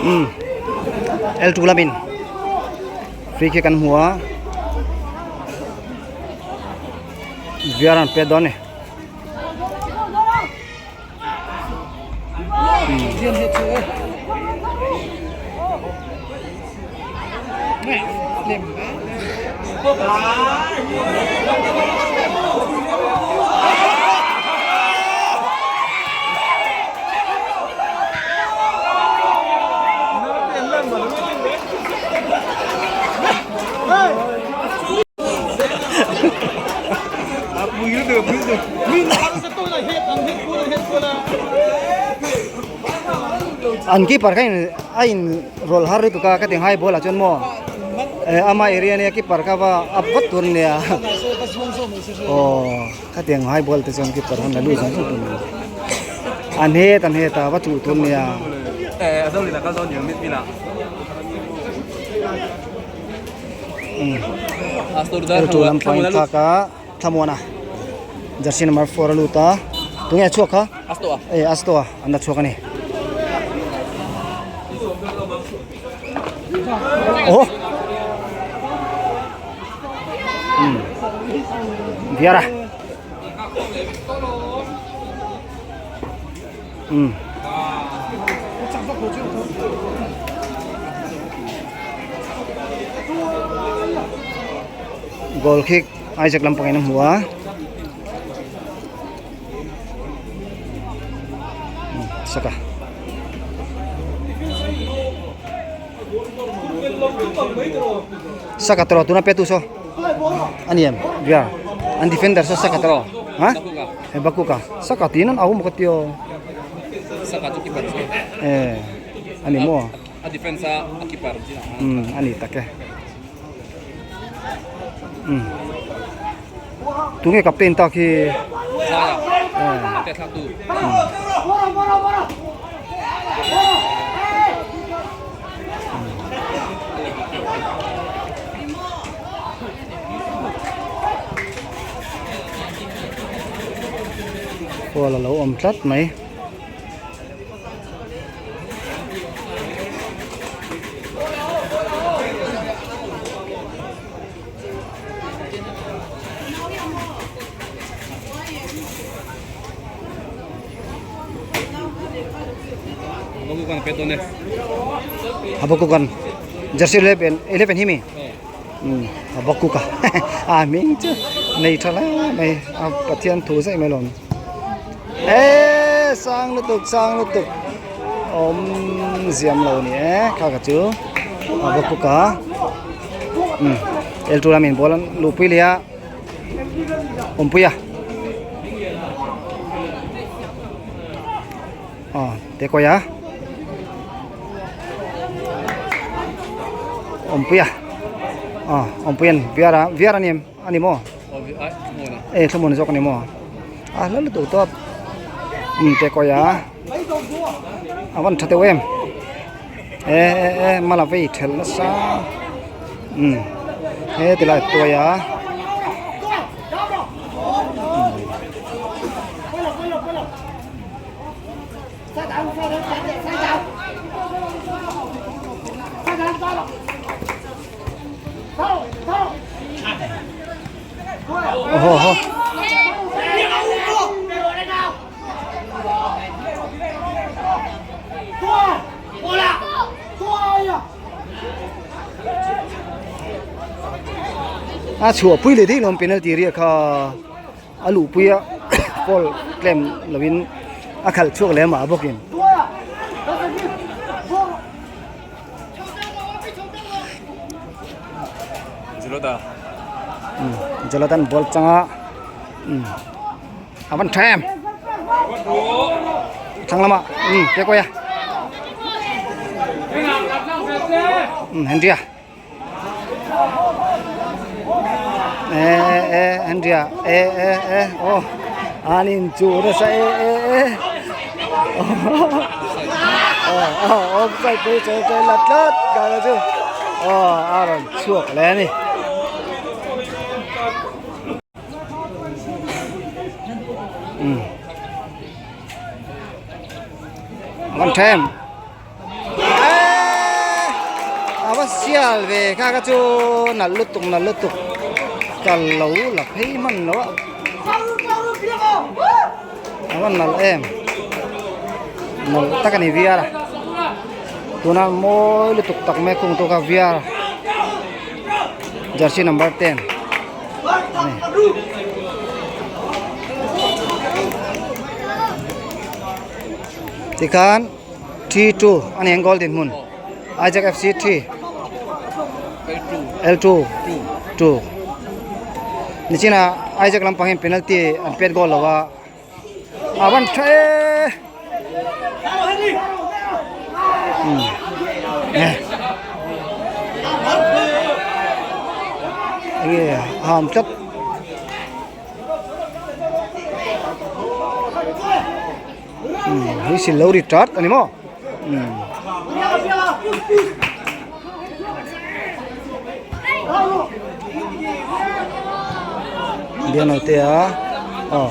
Um L2 lamin free kick an hmu a viar an pet dawn a ni. An keeper kha in a in roll har lutuk a ka ti ngai ball ah chuan maw. Eh ama area nia keeper kha va up vat tur ania aw khatiang high ball te chuan keeper khan la lut zung zung tur ania an het an het a va chuh tur ania. Eh a zo lin a kal dawn niang mit min ah. L2 lampang in thlak a Thlamuana jersey number 4 a lut a tunge a chhuak kha eh Asto a an la chhuak a ni oh um Viara um Goal kick Isaac lampang in a hmu a saka saka tawh tuna pe tu saw a ni em via an defender saw saka tawh ha he bakuka saka tiin an au maw ka ti aw eh a ni maw umm a ni tak e. Tunge captain tak hi Ball a lo awm tlat mai. Habakukan jersey 11 11 hi mi Habakuka a hming chu nei tha hle mai a Pathian thu zaih mai lawm. Eee sang lutuk sang lutuk awm ziam lo ni e kha kha chu a va kuk a umm el tura min ball an luhpui leh a awmpui a aw te kawi a awmpui a aw awmpui an viar a viar a ni em. A ni maw? E thlamuan zawk a ni maw? A hla lutuk tawp um te kawi a a van tha deuh em e e e mala vei thelh nasa um he ti lai tuai a. A chhuah pui leh daih lawm penalty ria kha a luh pui a ball claim lovin a khalh chhuak leh mah bawkin. Jalota Jalota an ball changa a van tha em thlang lama ke kawi a Henry a e e Henry a e e e aw an in chu nasa e e e aw offside pawh hi chawi chawi la tlat ka chu aw a rawn chhuak leh a ni. One time. A va sial ve kha kha chu nalh lutuk nalh lutuk ka lo la phei hman lo a a va nalh em nalh tak a ni viar a tuna mawi lutuk tak mai kung tawk a viar jersey number 10 a ni. Tikhan 3-2 a ni ang goal dinhmun Isaac FC 3 L2 2 nichina Isaac lampang hian penalty an pet goal lo a a van tha e um eh. Enge a ham tlat. Umm whistle lo ri chat a ni maw umm. Biano te a aw.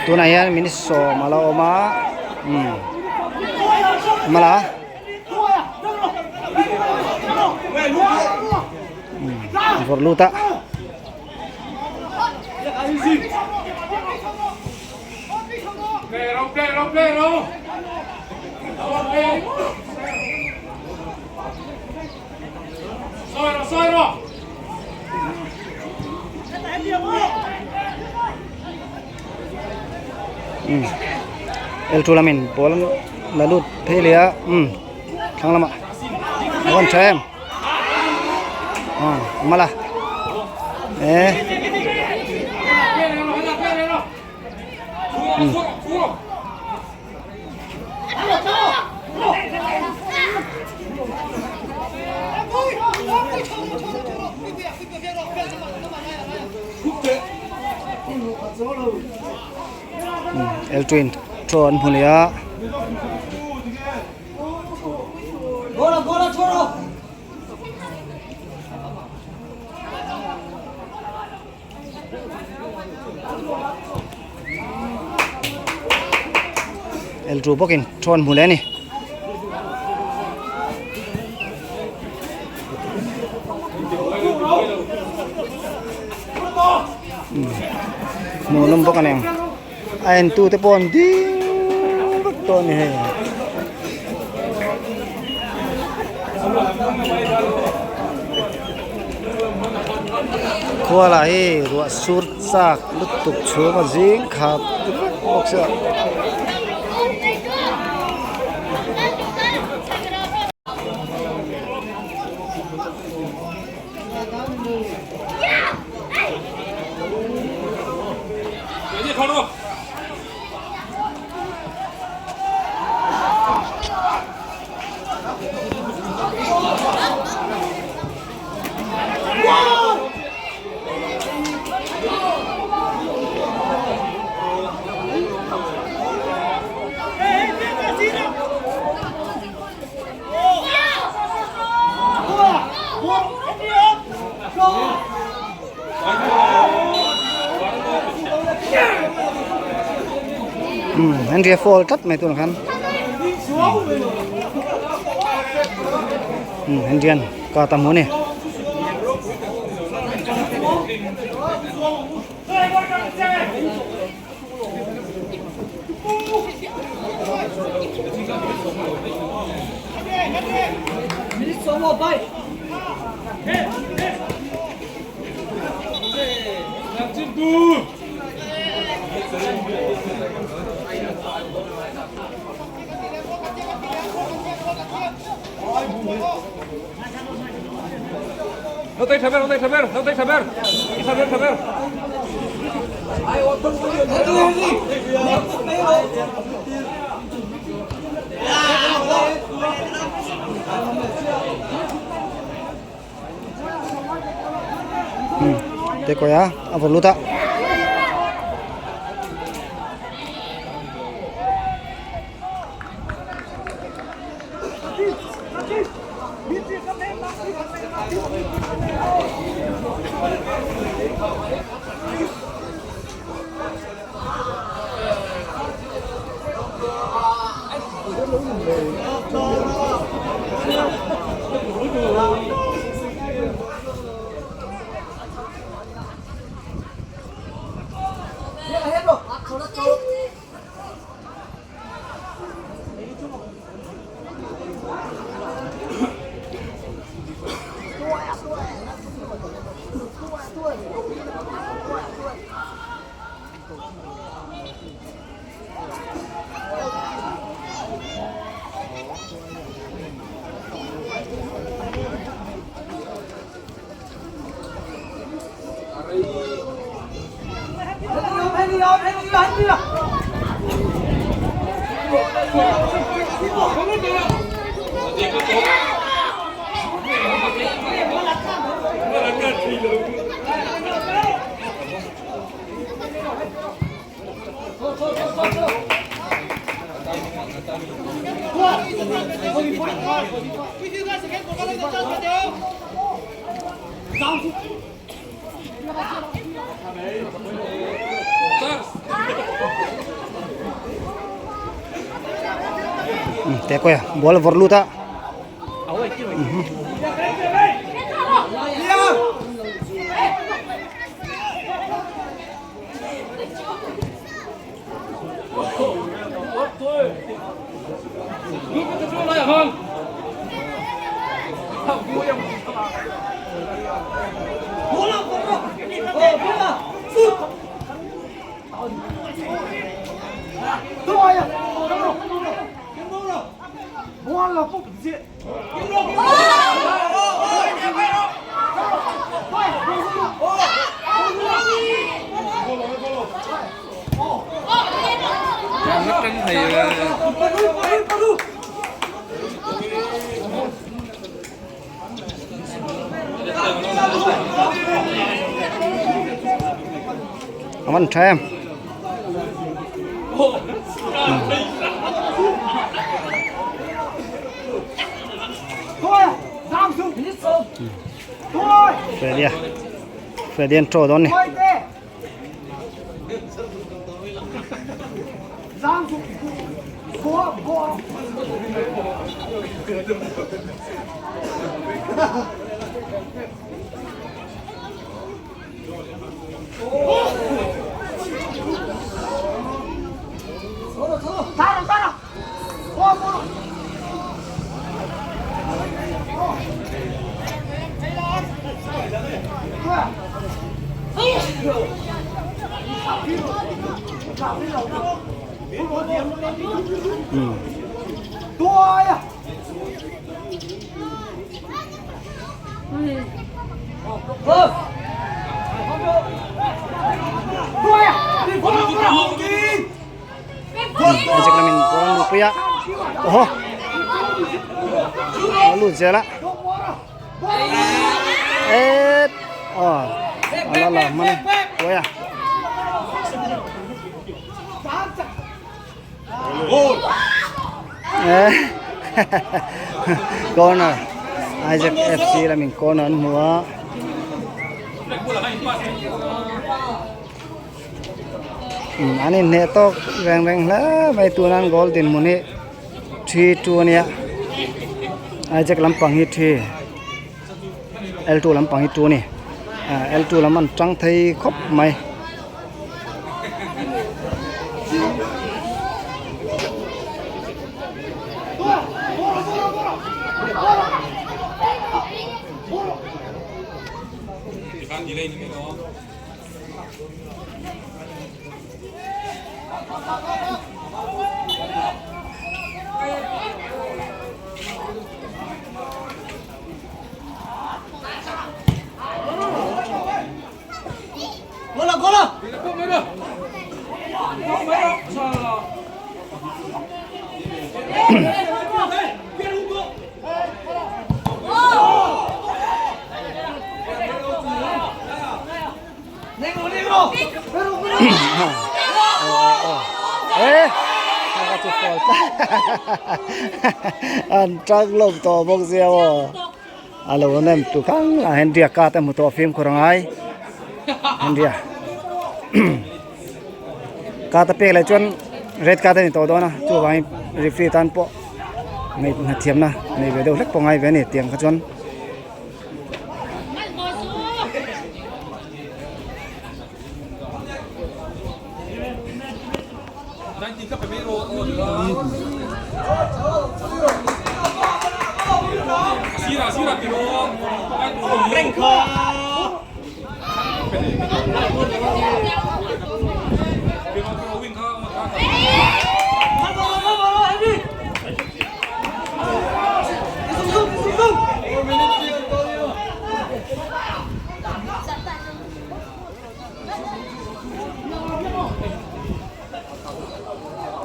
Tunah hian minute sawm a lo awm a umm mala umm vawrh lut a. L2 lamin ball an la lut phei leh a umm thlang lamah a rawn tha em ah a mal a eh L twin chaw an hmu leh a. L2 bawkin chaw an hmu leh a ni. Hmuh nawm bawk a ni ang a en tu te pawh an ding vek tawh a ni hei. Khua lah hi ruah sur chak lutuk chhung a zing khat vek bawk sia. An ria fall tlat mai tunah khan an rian ka tam hu a ni. Te kawi a a vaw lut a. Te kawi a ball a vawrh lut a. Aman tha em. Freddy a Freddy an chaw dawn ni. Isaac lamin ball an luhpui a awhaw a lut zel a et aw a la la hman a uai a. Corner Isaac FC lamin corner an hmu a. An inhneh tawk reng reng hle mai tuna an goal dinhmun hi 3-2 ania Isaac lampang hi 3 L2 lampang hi 2 a ni L2 lam an tang thei khawp mai. An tang lo tawh bawk sia aw a lo nem tu kang lah hian riak ka te hmu tawh fimkhur a ngai Henry-a card a pek leh chuan red card a ni tawh dawn a chuvangin referee tan pawh ngaih thiamna nei ve deuh hlek pawh ngai ve a ni tiang kha chuan.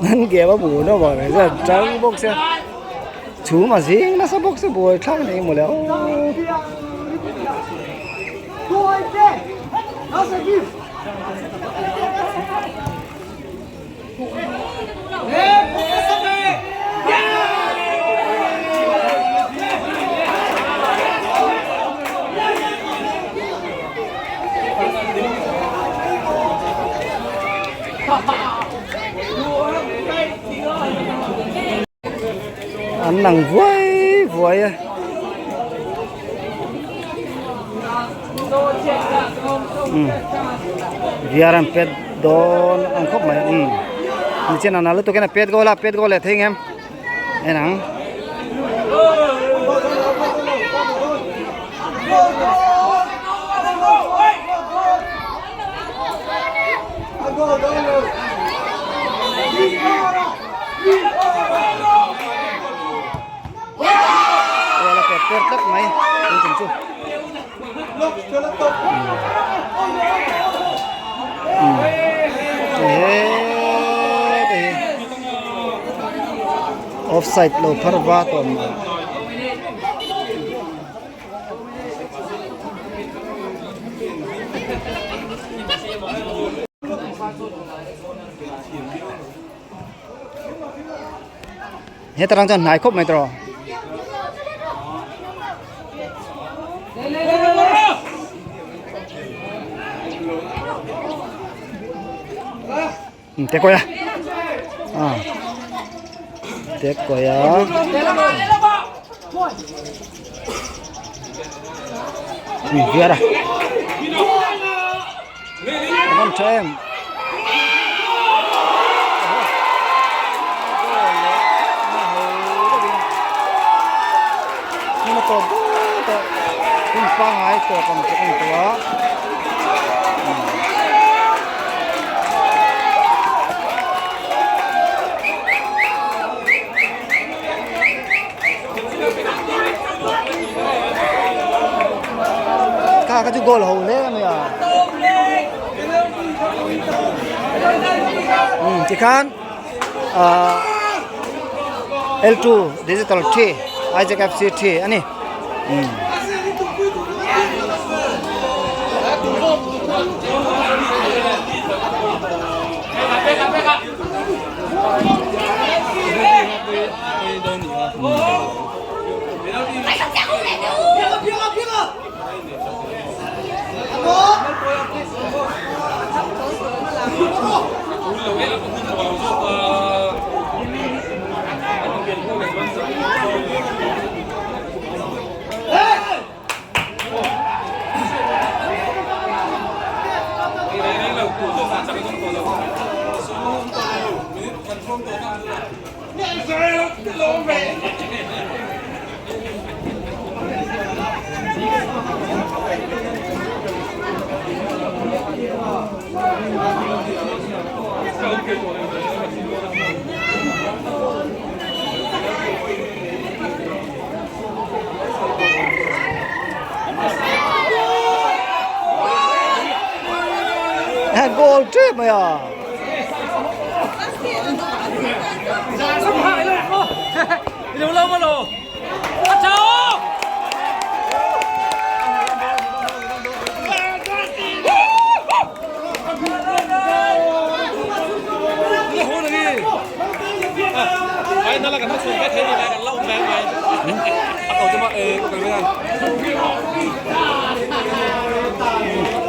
Nan game a hmuh nawm ang reng chuan tang bawk sia. Chhum a zing nasa bawk se buai thlak nei mawle aw. An lang vuai vuai a. Viar an pet dawn ang khawp mai umm nichin a na lutuk hian a pet goal a pet goal leh thei ang em en ang. Wala pet per tlat mai tun tum chu offside lo phar va tawh mai. He tarang chuan hnai khawp mai tawh. Te kawi a ah te kawi a viar a a van tha em. Hun pangngai tawp ang chu ka ni tawh a. Kha kha chu goal ho hle mai a. Tikhan L2 digital thi Isaac FC thi a ni. Goal tep mai a.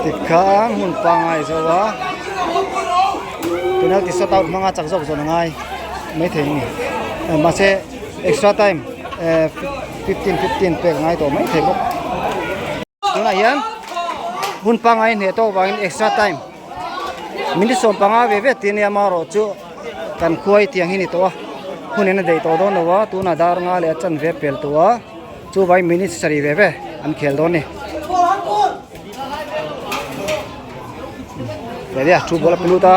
Tikhan hmun pangngai zo a penalty shot out hmanga chak zawk zawn a ngai maithei a ni mahse extra time 15 15 pek a ngai tawh maithei bawk tunah hian hun pangngai hneh tawk vangin extra time minute 15 ve ve tih a nia amaherawh chu kan khuai tiang hi a ni tawh a hun in a daih tawh dawn lo a tunah dar nga leh a chanve pel tawh a chuvangin minute sarih ve ve an khel dawn a ni. Ready a, thu ball a pe lut a.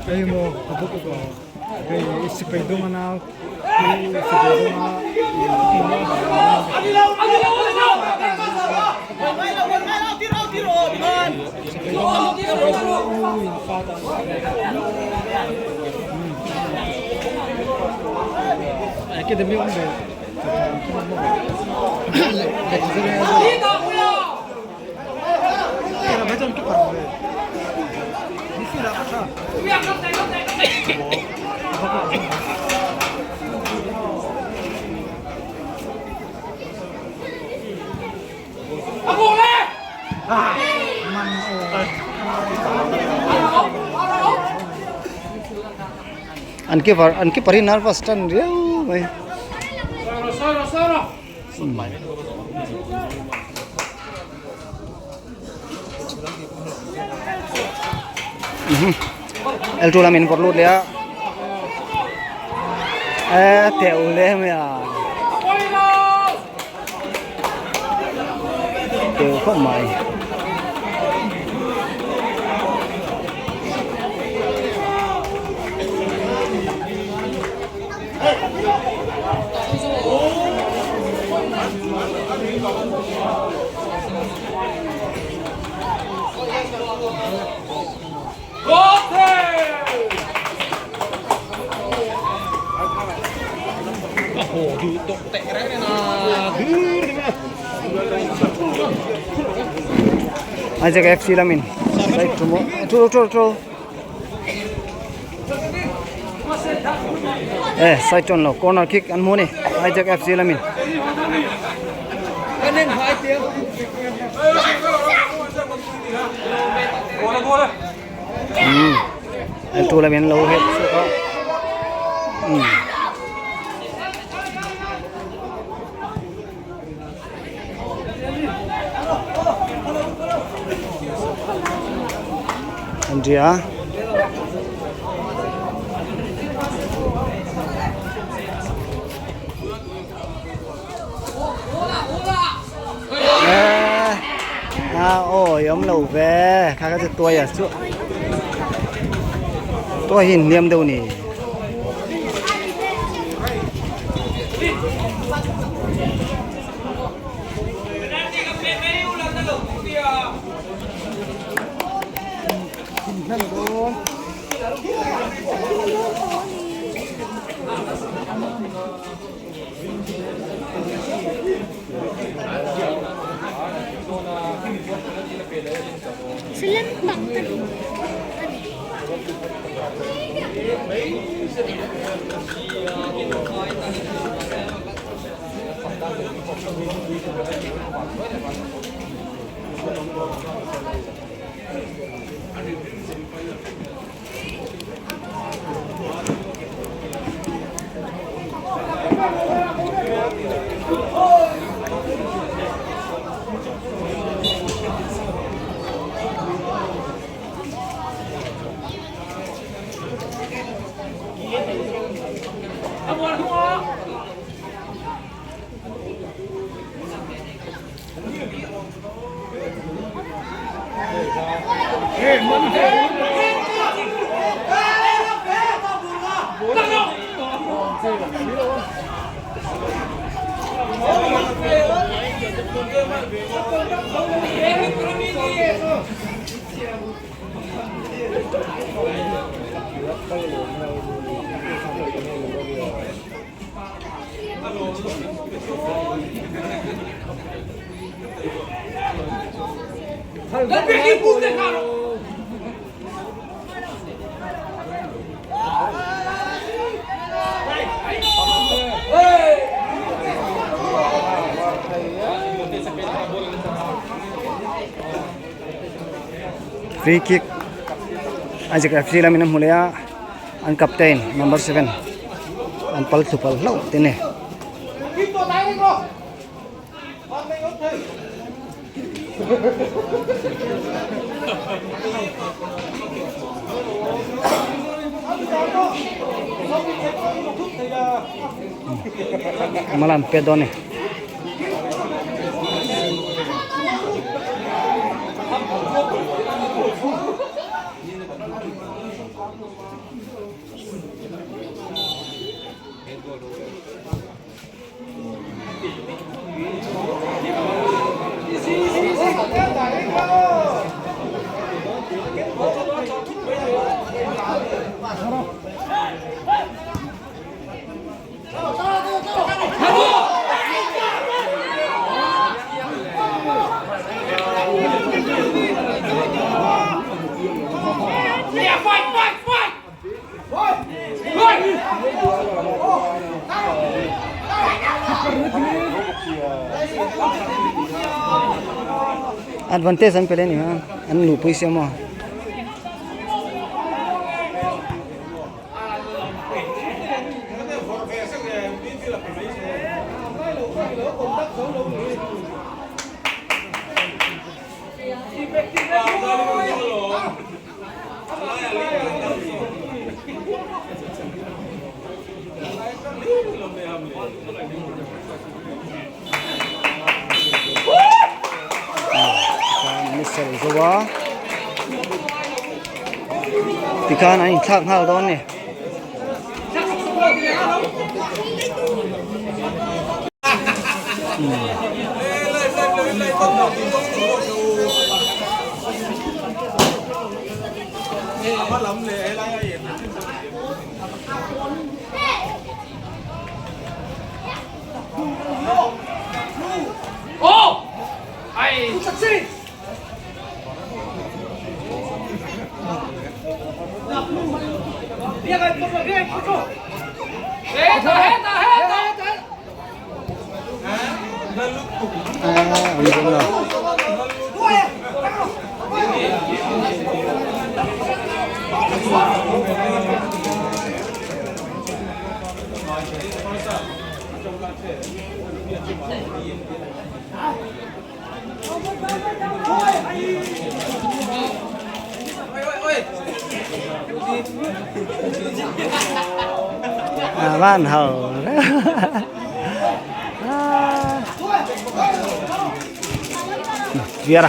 Hei maw hei sipai dawng a nau sipai dawng An keeper an keeper hi nervous tan riau mai. L2 lam in vawrh lut leh a e teuh hle mai a teuh khawp mai. Isaac FC lamin side thu maw thu thu thu e side tawn lo corner kick an hmu a ni Isaac FC lamin. Umm an tu lamin an lo het chhuak a umm. An ria a. A awi awm lo ve kha kha chu tuai a chu tuai hi hniam deuh a ni. Free kick Isaac FC lamin a hmu leh a an captain number 7 an pal thlu pal hlauh te ni. Malan pet dawn a ni. Advantage an pe le ni a an luhpui sia maw. Tikhan an inthlak nghal dawn a ni. Van hau Biar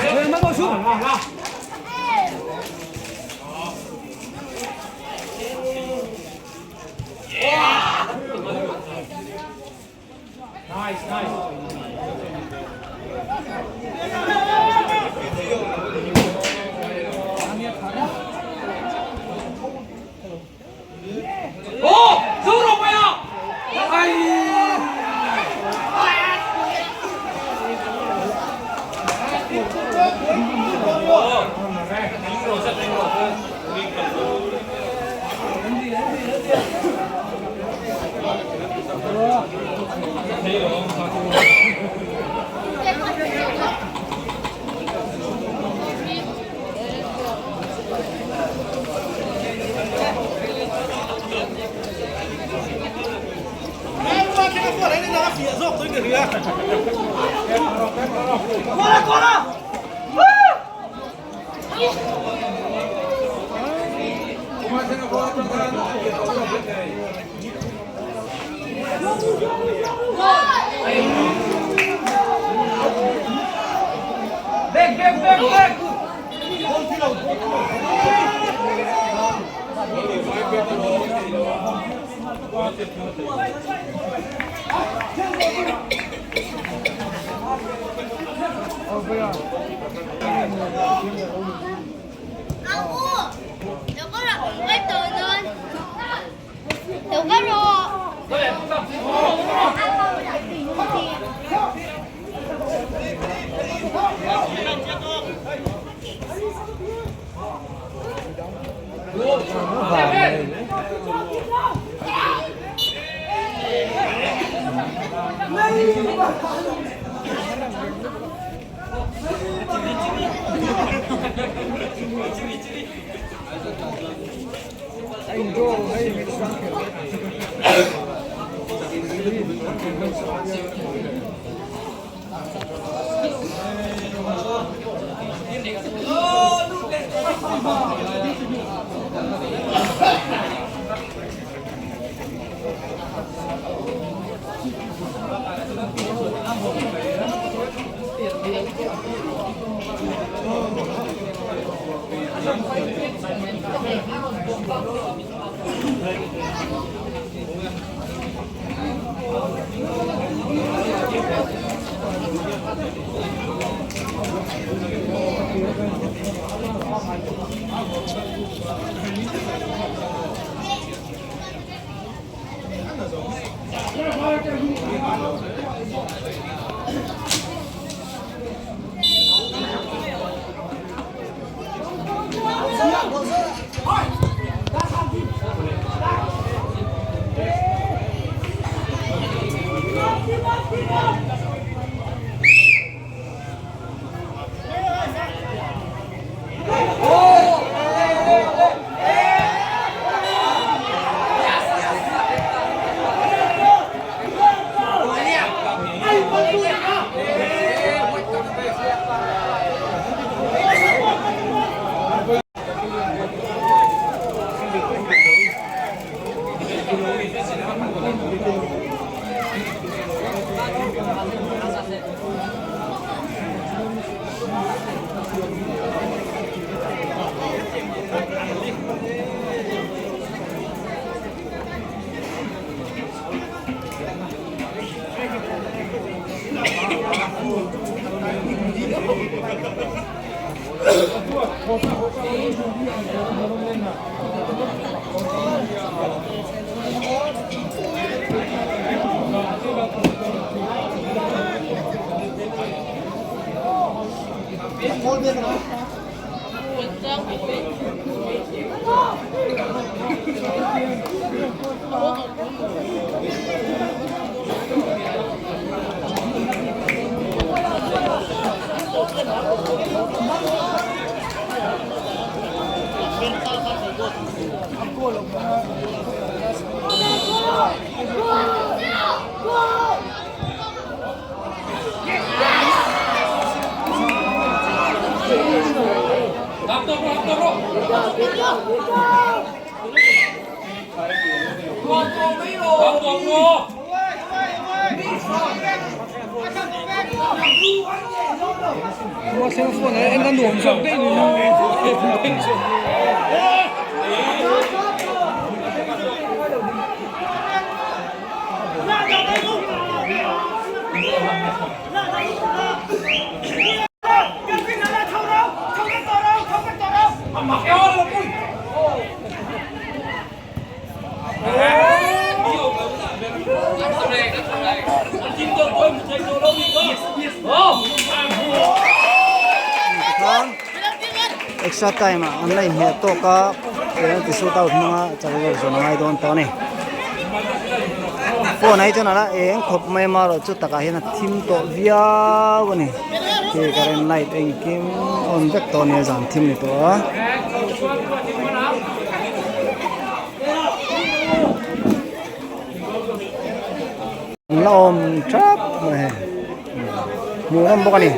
Extra time ah an la inhmeh tawk a penalty shoot out hmanga chak zawk zawn a ngai dawn tawh a ni. Phone ah hi chuan a la eng khawp mai amaherawh chu takah hian a thim tawh viau a ni. Khi current light engkim on vek tawh a ni a zan thim ni tawh a. An la awm thap mai hei hmuh nawm bawk a ni.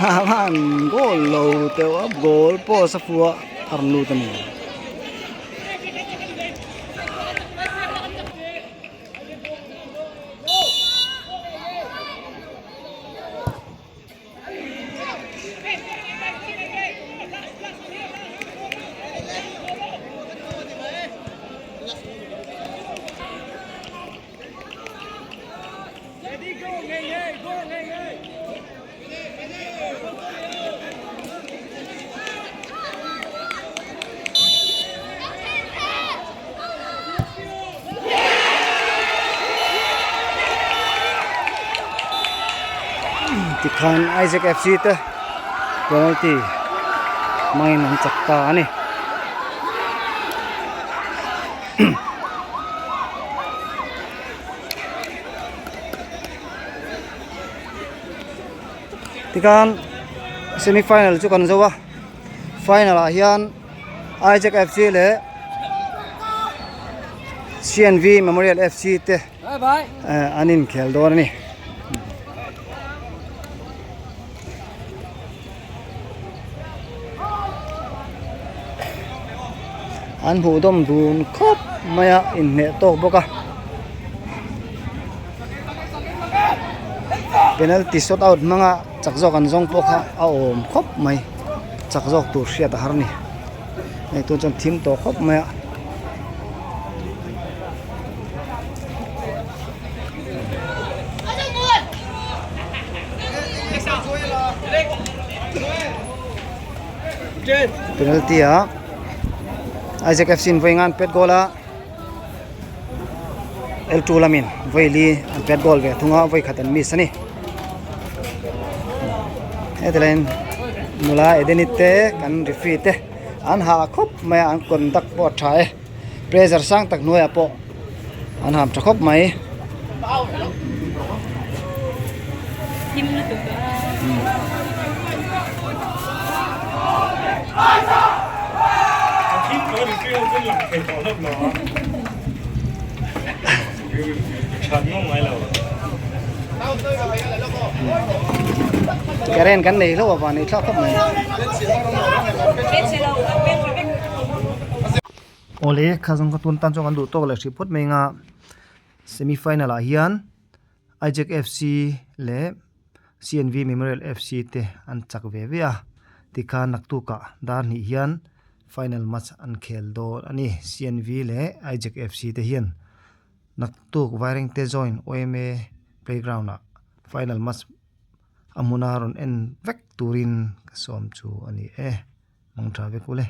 Han goal lo teuh a goal post a fuh a a rawn lut a ni. Tikhan Isaac FC te penalty hmangin an chak ta a ni. Tikhan semi final chu kan zo a final ah hian Isaac FC leh CNV Memorial FC te an inkhel dawn a ni. An hmuh dawm dun khawp mai a inhneh tawk bawk a penalty shot out hmanga chak zawk an zawng pawh kha a awm khawp mai chak zawk tur hriat a har a ni hei tun chuan thim tawh khawp mai a. Penalty ah Isaac FC in vawi ngan pet goal a L2 lamin vawi li an pet goal ve thung a vawi khat an miss a ni heti laiin nula Edenit te kan referee te an hah khawp mai a an conduct pawh a tha e. Pressure sang tak hnuaiah pawh an ham tha khawp mai. Current kan nei hlauh avang ni thlak khawp mai. Awle kha zawng ka tun tan chuan kan duh tawk leh hrih phawt mai anga semi final ah hian Aijak F C leh C N V Memorial F C te an chak ve ve a tikhan naktuk ah dar hnih hian final match an khel dawn a ni C N V leh Aijak F C te hian naktuk Vairengte join O M A playground ah final match a hmuna rawn en vek turin ka sawm chu a ni e. Mangtha vek ule.